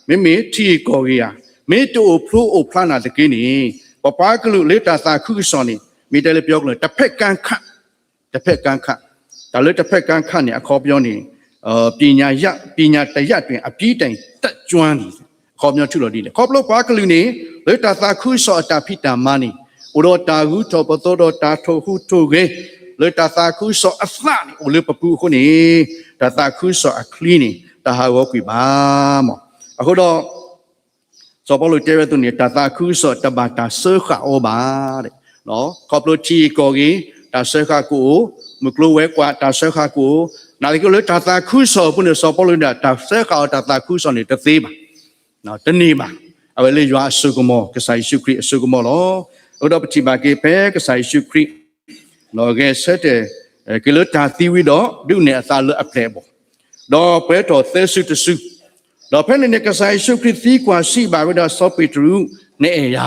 မ့မ့ၢ်ထံဂ့ၢ်ကီၢ်ဂ့ၢ်ဧါ, မ့ၢ်တအိၣ်ဖျိအိၣ်ဖျါနၤတက့ၢ်န့ၣ်, ပပှၤကလုာ်လၢတၢ်သးခုကစီၣ်န့ၣ် မ့ၢ်တဲလၢပယီၤကလုာ် တဖက်ကမ်းခတ်, တဖက်ကမ်းခတ်, တၢ်လၢတဖက်ကမ်းခတ်န့ၣ် အခီပညီန့ၣ် ပညာရပ်, ပညာတရပ်တွင် အပြီးတိုင် တတ်ကျွမ်းသည် အခီပညီထုးလီၤဒ်လဲၣ်. ခီဖျိပှၤကလုာ်န့ၣ် လၢတၢ်သးခုကစီၣ်အတၢ်ဖံးတၢ်မၤန့ၣ် အိၣ်ဒီးတၢ်ဂုၤထီၣ်ပသီဒီးတၢ်ထိၣ်ဟူးထိၣ်ဂဲၤ လၢတၢ်သးခုကစီၣ်အသးန့ၣ် အိၣ်လၢပပူၤအဃိန့ၣ် တၢ်သးခုကစီၣ်အချံန့ၣ် တဟးဂီၤကွံာ်ဘၣ်မး. အဃိဒီး စီၤပီလူးတဲဝဲအသိးန့ၣ် တၢ်သးခုကစီၣ်တဘၣ်တၢ်စၢဃာ်အီၤဘၣ်. ခီဖျိထံဂ့ၢ်ကီၢ်ဂ့ၢ် တၢ်စၢဃာ်ကအိၣ်, မုၢ်ကျိၤဝဲၤကွာ် တၢ်စၢဃာ်ကအိၣ်, နာ်သက့လၢတၢ်သးခုကစီၣ်အပူၤန့ၣ် စီၤပီလူးဒၣ် တၢ်စၢဃာ်အီၤတၢ်သးခုကစီၣ်န့ၣ် တသ့ဘၣ်, တန့ၢ်ဘၣ်. အဝဲလၢယွၤအစိကမီၤ ကစၢ်ယ့ၣ်ၡူးခရံာ်အစိကမီၤလီၤ. အဃိဒီးပထံၣ်ဘၣ်က့ၤဖဲကစၢ်ယ့ၣ်ၡူးခရံာ် ဂဲၤဆၢထၢၣ်က့ၤလၢတၢ်သံဝံၤဒီး ဒုးနဲၣ်အသးလၢအပျဲၢ်အဘီၣ်, ဒီးပှဲၤထီၣ်သၢစုတစု, ဒီးဖဲန့ၣ်န့ၣ် ကစၢ်ယ့ၣ်ၡူးခရံာ်သံကွၢ်စံးဘၣ်ဝဲဒၣ်စီၤပ့းတရူး, နအဲၣ်ယ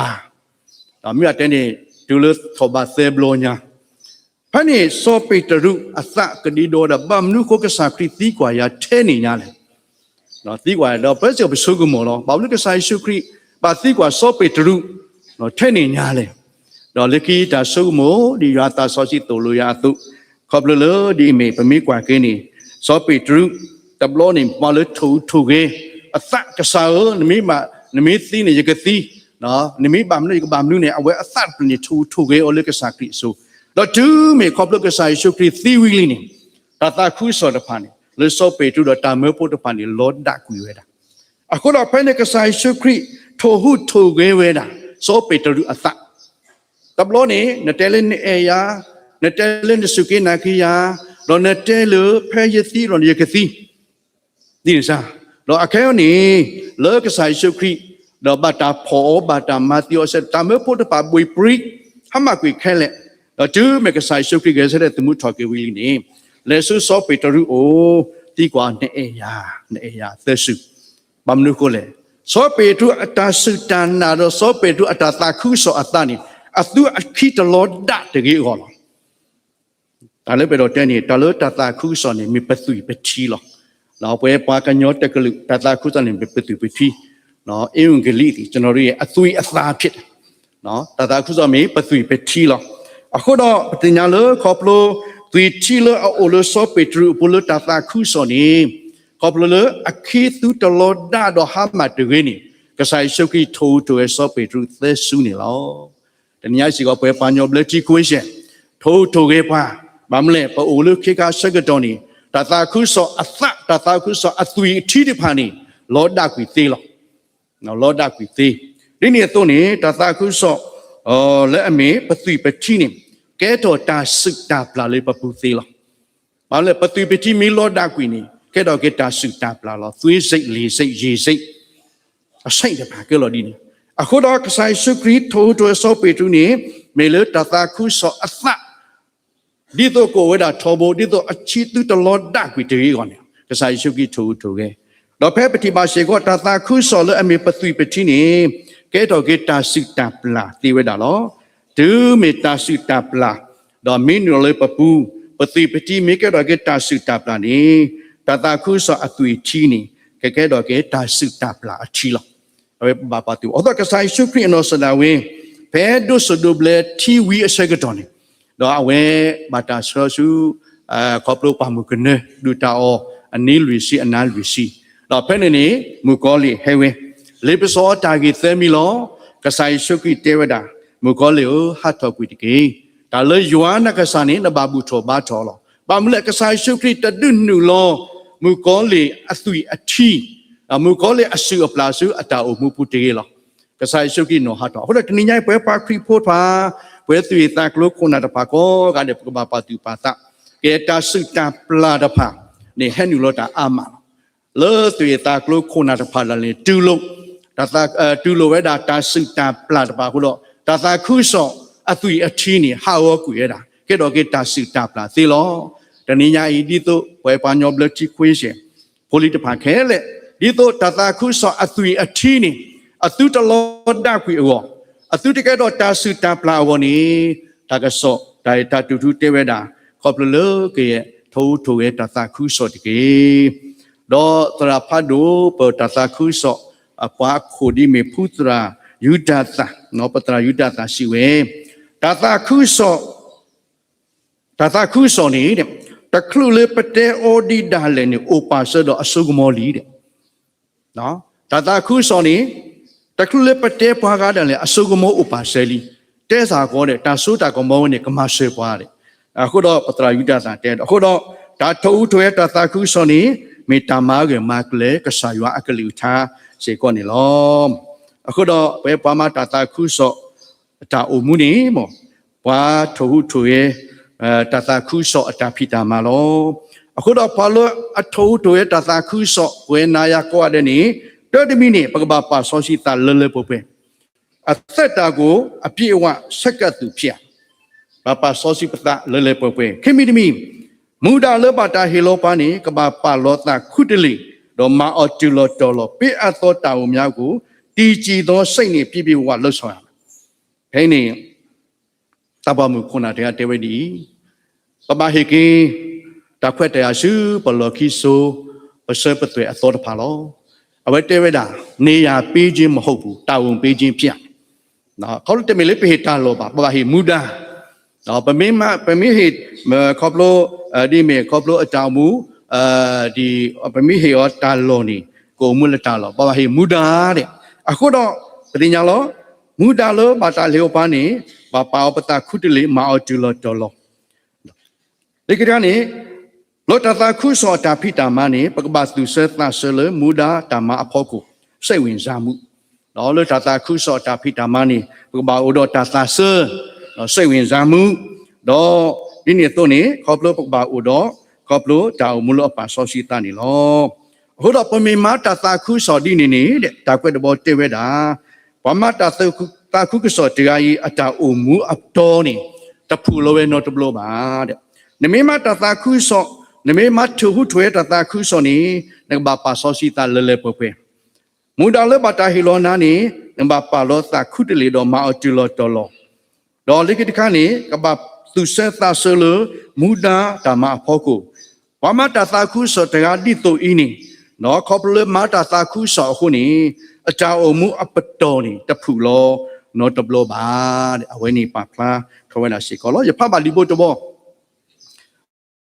ၤ, မ့ၢ်အတဲန့ၣ် တုၤလၢထီၣ်ဘးသၢဘျီညါ ဖဲန့ၣ်စီၤပ့းတရူးအသးကဒ့ဒီဝဲဒၣ် ဘၣ်မနုၤဃိကစၢ်ခရံာ်သံကွၢ်ယၤထဲန့ၣ်ညါလဲၣ်. သံကွၢ်ဒီးပစံးပဆိကမိၣ်လီၤ. ဘၣ်မနုၤကစၢ်ယ့ၣ်ၡူးခရံာ် ဘၣ်သံကွၢ်စီၤပ့းတရူး ထဲန့ၣ်ညါလဲၣ်. ဒီးလၢခံတၢ်ဆိကမိၣ် ဒ်ယွၤသးစီဆှံသိၣ်လိယၤအသိး, ခီဖျိလၢဒ်အမ့ၢ်ပမ့ၢ်ကွၢ်က့ၤန့ၣ် စီၤပ့းတရူး တဘျီန့ၣ် ပှၤလၢထိၣ်ဟူးထိၣ်ဂဲၤ အသးကစၢ်ဧၢ, နမ့ၢ်ဘၣ်, နမ့ၢ်သံန့ၣ် ယကသံ, နမ့ၢ်ဘၣ်မနုၤ ယကဘၣ်မနုၤန့ၣ် အဝဲအသးတဖျၢၣ်န့ၣ် ထိၣ်ဟူးထိၣ်ဂဲၤအီၤလၢကစၢ်ခရံာ်အစိၤ, ဒီးတုၤမ့ၢ်ခီဖျိကစၢ်ယ့ၣ်ၡူးခရံာ်သံဝံၤလံန့ၣ် တၢ်သးခုကစီၣ်တဖၣ်န့ၣ် လၢစီၤပ့းတရူးဒီးတၢ်မၢဖိတဖၣ်န့ၣ် လီၤဒၣ်ကွံာ်ဝဲဒၣ်. အဃိဒီးဖဲန့ၣ်ကစၢ်ယ့ၣ်ၡူးခရံာ် ထိၣ်ဟူးထိၣ်ဂဲၤဝဲဒၣ် စီၤပ့းတရူးအသး တဘျီန့ၣ် နတဲလၢနအဲၣ်ယၤ, နတဲလၢနစူၢ်က့ၤနာ်က့ၤယၤ, ဒီးနတဲလၢဖဲယသံဒီးယကသံ ဒ်န့ၣ်စ့ၢ်, ဒီးအခဲအံၤန့ၣ် လၢကစၢ်ယ့ၣ်ၡူးခရံာ် ဒီးဘၣ်တၢ်ဖီၣ်အီၤ ဘၣ်တၢ်မၤသံအီၤအဆၢ တၢ်မၢဖိတဖၣ်ဘှံးပြံ ဟါမၢ်ကွံာ်ခဲလၢာ်, ဒီးတုၤမ့ၢ်ကစၢ်ယ့ၣ်ၡူးခရံာ်ဂဲၤဆၢထၢၣ်သမူထီၣ်က့ၤဝံၤလံန့ၣ် လဲၤဆူစီၤပ့းတရူးအအိၣ် သံကွၢ် နအဲၣ်ယၤ, နအဲၣ်ယၤသၢစု ဘၣ်မနုၤအဃိလဲၣ်. စီၤပ့းတရူးအတၢ်စူၢ်တၢ်နာ်ဒီးစီၤပ့းတရူးအတၢ်သးခုကစီၣ်အသးန့ၣ် အသူအခံတလီၤဒၣ်တဂ့ၤအဂီၢ်လီၤ. တၢ်လၢပအဲၣ်ဒိးတဲန့ၣ် တၢ်လၢတၢ်သးခုကစီၣ်န့ၣ် မ့ၢ်ပသွံၣ်ပထံလီၤ. ပဝဲပှၤကညီတကလုာ် တၢ်သးခုကစီၣ်န့ၣ် မ့ၢ်ပသွံၣ်ပထံ, အ့ဝံၣ်ကလံ ကျွန်တော်တို့ရဲ့ အသွေးအသားဖြစ်တယ်. တၢ်သးခုကစီၣ်မ့ၢ်ပသွံၣ်ပထံလီၤ. အဃိဒီးပသ့ၣ်ညါလၢခီဖျိ သွံၣ်ထံလၢအအိၣ်လၢစီၤပ့းတရူးအပူၤလၢတၢ်သးခုကစီၣ်န့ၣ် ခီဖျိလၢအခံသူတလီၤဒၣ်ဒီးဟါမၢ်တဂ့ၤန့ၣ် ကစၢ်ယ့ၣ်ၡူးခရံာ်ထိၣ်ဟူးထိၣ်ဂဲၤစီၤပ့းတရူးသၢစုန့ၣ်လီၤ. တနံၤညါစ့ၢ်ကီး ပဝဲပှၤကညီဘျၢထံခွ့ရှဲၣ် ထိၣ်ဟူးထိၣ်ဂဲၤပှၤ, ဘၣ်မနုၤလဲၣ် ပအိၣ်လၢခ့ခါဆၢကတီၢ်န့ၣ် တၢ်သးခုကစီၣ်အသး တၢ်သးခုကစီၣ်အသွံၣ်အထံတဖၣ်န့ၣ် လီၤဒၣ်ကွံာ်သ့လီၤ. လီၤဒၣ်ကွံာ်သ့. ဒ်န့ၣ်အသိးန့ၣ် တၢ်သးခုကစီၣ် လၢအမ့ၢ်ပသွံၣ်ပထံန့ၣ် ကဲထီၣ်တၢ်စုၣ်တၢ်ပျၢ်လၢပပူၤသ့လီၤ. ဘၣ်မနုၤလဲၣ် ပသွံၣ်ပထံမ့ၢ်လီၤဒၣ်ကွံာ်န့ၣ် ကဲထီၣ်က့ၤတၢ်စုၣ်တၢ်ပျၢ်လီၤ. သွေးစိတ်, လီစိတ်, ရေစိတ်, အဆိတ်တဖၣ်ကဲလီၤဒ်န့ၣ်. အဃိဒီးကစၢ်ယ့ၣ်ၡူးခရံာ်ထိၣ်ဟူးထိၣ်ဂဲၤစီၤပ့းတရူးန့ၣ် မ့ၢ်လၢတၢ်သးခုကစီၣ်အသး ဒ်သိးကအိၣ်ဝဲဒၣ်ထီဘိ ဒ်သိးအခံသူတလီၤဒၣ်ကွံာ်တဂ့ၤအဂီၢ်န့ၣ် ကစၢ်ယ့ၣ်ၡူးခရံာ်ထိၣ်ဟူးထိၣ်ဂဲၤ. ဒီးဖဲပထံၣ်ဘၣ်စ့ၢ်ကီး တၢ်သးခုကစီၣ်လၢအမ့ၢ်ပသွံၣ်ပထံန့ၣ် ကဲထီၣ်က့ၤတၢ်စုၣ်တၢ်ပျၢ်သ့ဝဲဒၣ်လီၤ. တုၤမ့ၢ်တၢ်စုၣ်တၢ်ပျၢ် ဒီးမ့ၢ်နုာ်လီၤလၢပပူၤ ပသွံၣ်ပထံမ့ၢ်ကဲထီၣ်က့ၤတၢ်စုၣ်တၢ်ပျၢ်န့ၣ် တၢ်သးခုကစီၣ်အသွံၣ်အထံန့ၣ် ကကဲထီၣ်က့ၤတၢ်စုၣ်တၢ်ပျၢ်အထံလီၤ. အဝဲပဘၣ်ပာ်သူၣ် အဃိဒီးကစၢ်ယ့ၣ်ၡူးခရံာ်အနီၢ်ကစၢ်ဒၣ်ဝဲ ဖဲဒိးစိာ်ဒိးဘျၢထံဝံၤအဆၢကတီၢ်န့ၣ် ဒီးအဝဲဘၣ်တၢ်ဆှၢဆူ ခီဖျိပှၢ်မုၢ်ကနၢ ဒုၣ်တၢ်အီၣ် အနံၤလွံၢ်ဆံအနၤလွံၢ်ဆံ, ဒီးဖဲန့ၣ်န့ၣ် မုၣ်ကီၤလံၢ်ဟဲဝဲ လ့ပစီအီၤတၢ်ဂ့ၢ်သၢမံၤလီၤ. ကစၢ်ယ့ၣ်ၡူးခရံာ်တဲဝဲဒၣ် မုၣ်ကီၤလံၢ်ဧၢ ဟးထီၣ်ကွံာ်တက့ၢ်. တၢ်လၢယွၤနကစၢ်န့ၣ် နဘၣ်ဘူၣ်ထီၣ်ဘါထီၣ်လီၤ. ဘၣ်မနုၤလဲၣ် ကစၢ်ယ့ၣ်ၡူးခရံာ်တဒုးနုာ်လီၤ မုၣ်ကီၤလံၢ်အသွံၣ်အထံ မုၣ်ကီၤလံၢ်အစုၣ်အပျၢ်ဆူအတၢ်အိၣ်မူပူၤတဂ့ၤလီၤ. ကစၢ်ယ့ၣ်ၡူးခရံာ်နီၢ်ဟးထီၣ် အဃိဒီးတနံၤညါအံၤ ပဝဲပှၤခရံာ်ဖိတဖၣ် ပဝဲသူၣ်အ့ၣ်သးကျိခိၣ်နၢ်တဖၣ်ကိးဂၤဒဲး ပကဘၣ်ပာ်သူၣ်ပာ်သး ကဲတၢ်စုၣ်တၢ်ပျၢ်တဖၣ်န့ၣ် ဟဲနုာ်လီၤတၢ်အါမးလီၤ. လၢသူၣ်အ့ၣ်သးကျိခိၣ်နၢ်တဖၣ်လၢ်န့ၣ် တူၢ်လိာ် တူၢ်လိာ်ဝဲဒၣ်တၢ်စုၣ်တၢ်ပျၢ်တဖၣ်အဃိဒီး တၢ်သးခုကစီၣ်အသွံၣ်အထံန့ၣ် ဟးဂီၤကွံာ်ဝဲဒၣ် ကဲထီၣ်က့ၤတၢ်စုၣ်တၢ်ပျၢ်သ့လီၤ. တနံၤညါအံၤ ဒ်သိးပဝဲပှၤကညီဘျၢထံခွ့ရှဲၣ် ဖိလံၤတဖၣ်ခဲလၢာ် ဒ်သိးတၢ်သးခုကစီၣ်အသွံၣ်အထံန့ၣ် အသုတလီၤဒၣ်ကွံာ်အဂီၢ်, အသုတကဲထီၣ်တၢ်စုၣ်တၢ်ပျၢ်အဂီၢ်န့ၣ် တၢ်ကစီၣ် တၢ်အဲၣ်တၢ်တူၢ်ထူတဲဝဲဒၣ် ခီဖျိလၢကယဲၢ်ထိၣ်ဟူးထိၣ်ဂဲၤတၢ်သးခုကစီၣ်တက့ၢ်. ဒီးသရၣ်ဖးဒိၣ် ပတၢ်သးခုကစီၣ် အပှၤအခိၣ်ဒ်မ့ၢ်ဖုသရၣ်ယူဒၤသၣ်, ပသရၣ်ယူဒၤသၣ်စံးဝဲ, တၢ်သးခုကစီၣ် တၢ်သးခုကစီၣ်န့ၣ် တချုးလၢပတဲအီၤဒံးဒၣ်လဲာ်န့ၣ် အိၣ်ပာ်စၢၤဒီးအစိကမီၤလံ. တၢ်သးခုကစီၣ်န့ၣ် တချုးလၢပတဲပှၤဂၤဒၣ်လဲာ် အစိကမီၤအိၣ်ပာ်စၢၤလံ. တဲစ့ၢ်ကီးဒီး တၢ်စိတၢ်ကမီၤဝဲန့ၣ် ကမၤစၢၤပှၤဒီး, အဃိဒီးပသရၣ်ယူဒၤသၣ်တဲဒီး အဃိဒီး တၢ်ထိၣ်ဟူးထိၣ်ဂဲၤတၢ်သးခုကစီၣ်န့ၣ် မ့ၢ်တၢ်မၤဂၢၢ်မၤကျၢၤ ကစၢ်ယွၤအကလုၢ်ကထါစ့ၢ်ကီးန့ၣ်လီၤ. အဃိဒီး ပဝဲပှၤမၤတၢ်သးခုကစီၣ် အတၢ်အိၣ်မူန့ၣ် ပှၤထိၣ်ဟူးထိၣ်ဂဲၤ တၢ်သးခုကစီၣ်အတၢ်ဖံးတၢ်မၤလီၤ. အဃိဒီးပှၤလၢအထိၣ်ဟူးထိၣ်ဂဲၤတၢ်သးခုကစီၣ် ပဝဲနၤယၤကိးဂၤဒဲးန့ၣ် တၢ်တမံၤန့ၣ် ပကဘၣ်ပာ်စီဆှံသးလၢလၢပှဲၤပှဲၤ, အသက်တာကို အပြည့်အဝ ဆက်ကပ်သူဖြစ်ရမယ်. ဘၣ်ပာ်စီဆှံပသးလၢလၢပှဲၤပှဲၤ. ခံမံၤတမံၤ, မူဒါလၢဘၣ်တၢ်ဟ့ၣ်လီၤပှၤန့ၣ် ကဘၣ်ပာ်လီၤသးခူတလ့ၢ်, ဒီးမၤအီၤတုၤလီၤတီၤလီၤ. ပေးအပ်သောတာဝန်များကို တည်ကြည်သောစိတ်နှင့် ပြည့်ပြည့်ဝဝ လုပ်ဆောင်ရမယ်. ဖဲအံၤန့ၣ် သးပှၢ်မုၣ်ခိၣ်နၢ်တဂၤတဲဝဲဒ်အံၤ, ပဘၣ်ဟ့ၣ်က့ၤ တၢ်ခွဲးတၢ်ယာ်ဆူပလီၢ်ခံစိ ပဆၢပသွဲၣ်အသီတဖၣ်လီၤ. အဝဲတဲဝဲဒၣ် နေရာပေးခြင်းမဟုတ်ဘူး, တာဝန်ပေးခြင်းဖြစ်ရမယ်. ခီဖျိတမ့ၢ်လၢပဟ့ၣ်တၢ်လီၢ်ဘၣ်, ပဘၣ်ဟ့ၣ်မူဒါ, ပမ့ၢ်ဟ့ၣ် ခီဖျိ ဒ်မ့ၢ်ခီဖျိအတၢ်အိၣ်မူ ပမ့ၢ်ဟ့ၣ်အီၤတၢ်လီၢ်န့ၣ် ကအိၣ်မူလၢတၢ်လီၢ်, ပဘၣ်ဟ့ၣ်မူဒါဒီး, အဃိဒီး ပသ့ၣ်ညါလီၤ, မူဒါလၢဘၣ်တၢ်ဟ့ၣ်လီၤပှၤန့ၣ် ဘၣ်ပာ်အီၤပသးခူတလ့ၢ် မၤအီၤတုၤလီၤတီၤလီၤ. လၢခံတခါန့ၣ် လၢတၢ်သးခုကစီၣ်အတၢ်ဖံးတၢ်မၤန့ၣ် ပကဘၣ်သူၣ်ဆၢသးဆၢလၢမူဒါတၢ်မၤအဖီခိၣ် စိတ်ဝင်စားမှု, လၢတၢ်သးခုကစီၣ်အတၢ်ဖံးတၢ်မၤန့ၣ် ပကဘၣ်အိၣ်ဒီးတၢ်သးဆၢ စိတ်ဝင်စားမှု, ဒီးဒ်န့ၣ်အသိးန့ၣ် ခီဖျိပကဘၣ်အိၣ်ဒီး ခီဖျိတၢ်အိၣ်မူလၢအပာ်စီဆှံသးန့ၣ်လီၤ. အဃိဒီးပမ့ၢ်မၤတၢ်သးခုကစီၣ်ဒ်န့ၣ်န့ၣ် တၢ်ကွဲးတဘီတဲဝဲဒၣ် ပှၤမၤတၢ်သးခုကစီၣ်တဂၤအံၤ အတၢ်အိၣ်မူအတီၤန့ၣ် တဖုၣ်လီၤဝဲနီတဘျီဘၣ်. နမ့ၢ်မၤတၢ်သးခုကစီၣ်, နမ့ၢ်မၤထိၣ်ဟူးထိၣ်ဂဲၤတၢ်သးခုကစီၣ်န့ၣ် နကဘၣ်ပာ်စီဆှံသးလၢလၢပှဲၤပှဲၤ. မူဒါလၢဘၣ်တၢ်ဟ့ၣ်လီၤနၤန့ၣ် နကဘၣ်ပာ်လီၤသးခူတလ့ၢ်ဒီးမၤအီၤတုၤလီၤတီၤလီၤ. ဒီးလၢခံတခါန့ၣ် ကဘၣ်သူၣ်ဆၢသးဆၢလၢ မူဒါတၢ်မၤအဖီခိၣ်, ပှၤမၤတၢ်သးခုကစီၣ်တဂၤဒ်သိးအံၤန့ၣ်, ခီဖျိလၢမၤတၢ်သးခုကစီၣ်အဃိန့ၣ် အတၢ်အိၣ်မူအပတီၢ်န့ၣ် တဖုၣ်လီၤနီတဘျီဘၣ်. အဝဲန့ၣ်ပာ်ဖျါထီၣ်ဝဲဒၣ်စ့ၢ်ကီးလီၤ. ယဖးဘၣ်လံာ်ဘိတဘီ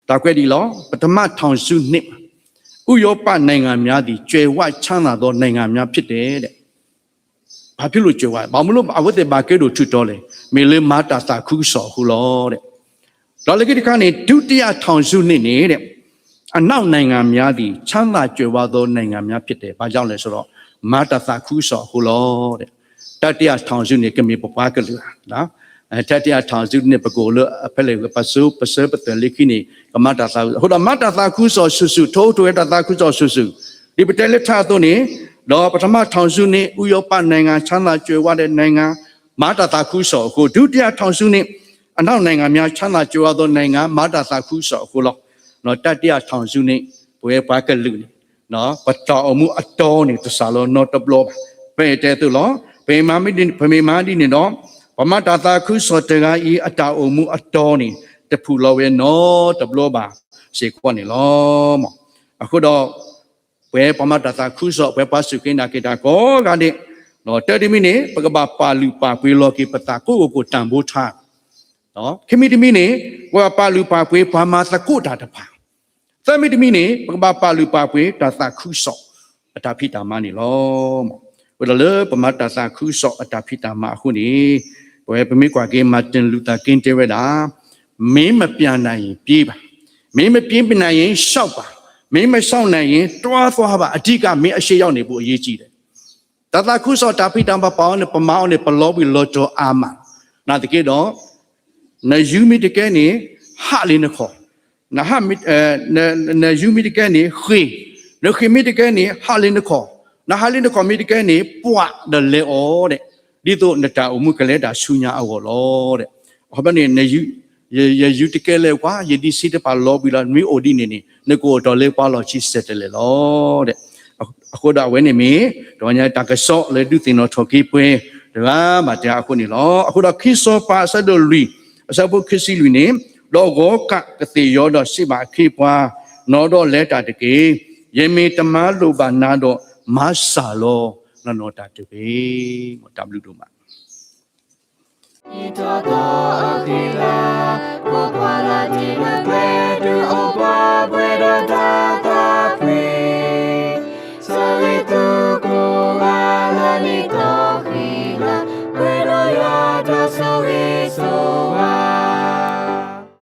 တၢ်ကွဲးဒ်အံၤလီၤ. ပထမထောင်စုနှစ်မှာ ဥရောပနိုင်ငံများသည် ကြွယ်ဝချမ်းသာသောနိုင်ငံများဖြစ်တယ်တဲ့. ဘာဖြစ်လို့ကြွယ်ဝလဲ, ဘၣ်မနုၤလၢအဝဲသ့ၣ်ဘၣ်ကဲဒိၣ်ထူးတီၤလဲၣ်, မ့ၢ်လၢမၤတၢ်သးခုကစီၣ်အဃိလီၤ. ဒီးလၢခံတခါန့ၣ် ဒုတိယထောင်စုနှစ်န့ၣ် အနောက်နိုင်ငံများသည် ချမ်းသာကြွယ်ဝသောနိုင်ငံများဖြစ်တယ်. ဘာကြောင့်လဲဆိုတော့ မၤတၢ်သးခုကစီၣ်အဃိလီၤ. တတိယထောင်စုနှစ် ကမ့ၢ်ပပှၤကလုာ်ဧါ. တတိယထောင်စုနှစ် ပကအိၣ်လၢအဖဲလဲၣ် ပဆၢပသွဲၣ်လၢခံန့ၣ် ကမၤတၢ်သးခုကစီၣ်, အဃိဒီးမၤတၢ်သးခုကစီၣ်စုာ်စုာ်, ထိၣ်ဟူးထိၣ်ဂဲၤတၢ်သးခုကစီၣ်စုာ်စုာ်, ဒ်ပတဲလၢထါအသိးန့ၣ်, ဒီးပထမထောင်စုနှစ် ဥရောပနိုင်ငံ ချမ်းသာကြွယ်ဝတဲ့နိုင်ငံ မၤတၢ်သးခုကစီၣ်အဃိ, ဒုတိယထောင်စုနှစ် အနောက်နိုင်ငံများ ချမ်းသာကြွယ်ဝသောနိုင်ငံ မၤတၢ်သးခုကစီၣ်အဃိလီၤ. တတိယထောင်စုနှစ် ပဝဲပှၤကလုာ်န့ၣ် ပတၢ်အိၣ်မူအတီၤန့ၣ် တစှၤလီၤနီတဘျီဘၣ်. ဖဲအံၤတဲအသိးလီၤ. ပမ့ၢ်မၤဒ်န့ၣ်ဒီး ပမၤတၢ်သးခုကစီၣ်တဂၤအံၤ အတၢ်အိၣ်မူအတီၤန့ၣ် တဖုၣ်လီၤဝဲနီတဘျီဘၣ်စ့ၢ်ကီးန့ၣ်လီၤ. အဃိဒီး ပဝဲပှၤမၤတၢ်သးခုကစီၣ်, ပဝဲပှၤစူၢ်က့ၤနာ်က့ၤတၢ်ကိးဂၤဒဲး, တၢ်တမံၤန့ၣ် ပကဘၣ်ပာ်လုၢ်ပာ်ပှ့ၤလီၤက့ၤပသးကိးဂၤကိးဂၤ တၢ်ဘိထါ ခံမံၤတမံၤန့ၣ် ပကဘၣ်ပာ်လုၢ်ပာ်ပှ့ၤပှၤမၤသကိးတၢ်တဖၣ်, သၢမံၤတမံၤန့ၣ် ပကဘၣ်ပာ်လုၢ်ပာ်ပှ့ၤတၢ်သးခုကစီၣ်အတၢ်ဖံးတၢ်မၤန့ၣ်လီၤ. အဃိဒီးလၢပမၤတၢ်သးခုကစီၣ်အတၢ်ဖံးတၢ်မၤအဃိန့ၣ် ပဝဲပမ့ၢ်ကွၢ်က့ၤ Martin Luther King တဲဝဲဒၣ်, မင်းမပျံနိုင်ရင် ပြေးပါ, မင်းမပြေးနိုင်ရင် လျှောက်ပါ, မင်းမလျှောက်နိုင်ရင် တွားသွားပါ, အဓိက မင်းအရှေ့ရောက်နေဖို့ အရေးကြီးတယ်. တၢ်သးခုကစီၣ်တၢ်ဖံးတၢ်မၤပာ်အီၤန့ၣ် ပမၤအီၤန့ၣ် ပလီၤဘှံးလီၤတီၤအါမး, နာ်သက့ဒီး နယူမ့ၢ်တကဲန့ၣ် ဟးလံနခီၣ်, နယူမ့ၢ်တကဲန့ၣ် ဃ့ၢ်, နဃ့ၢ်မ့ၢ်တကဲန့ၣ် ဟးလံနခီၣ်, နဟးလံနခီၣ်မ့ၢ်တကဲန့ၣ် ပှၤဒီးလဲၤအီၤဒီး, ဒ်သိးနတၢ်အိၣ်မူကလဲၤတၢ်ဆူညါအဂီၢ်လီၤဒီး. အဃိန့ၣ် ယယူတကဲလၢၤကွၢ်, ယဒံးဆှံတဖၣ်လီၤဘှံးလီၤ, မ့ၢ်အိၣ်ဒ်န့ၣ်န့ၣ် နကအိၣ်တီၢ်လၢပှၤလီၢ်ခံစဲးတလဲာ်လီၤဒီး. အဃိဒီးအဝဲန့ၣ်မ့ၢ် တဂီၤညါတၢ်ကစီၣ်လၢဒုးသ့ၣ်နီၣ်ထီၣ်က့ၤပှဲၤတဂၤဘၣ်တဂၤအဃိန့ၣ်လီၤ. အဃိဒီးခံစီၤပၤအဆၢဒိၣ်လွံၢ် အဆၢဖိခံဆံလွံၢ်န့ၣ်, ဒီးဂီၤကးကသ့ၣ်ယီၤဒီးစံးဘၣ်အခ့အပှၤ, နီၢ်ဒီးလဲၤတၢ်တက့ၢ်. ယမ့ၢ်တမၤလိာ်ဘၣ်နၤဒီး မၤစၢ်လီၤနနီၢ်တၢ်တဂ့ၤ. တၢ်ဘျုးဒိၣ်မး.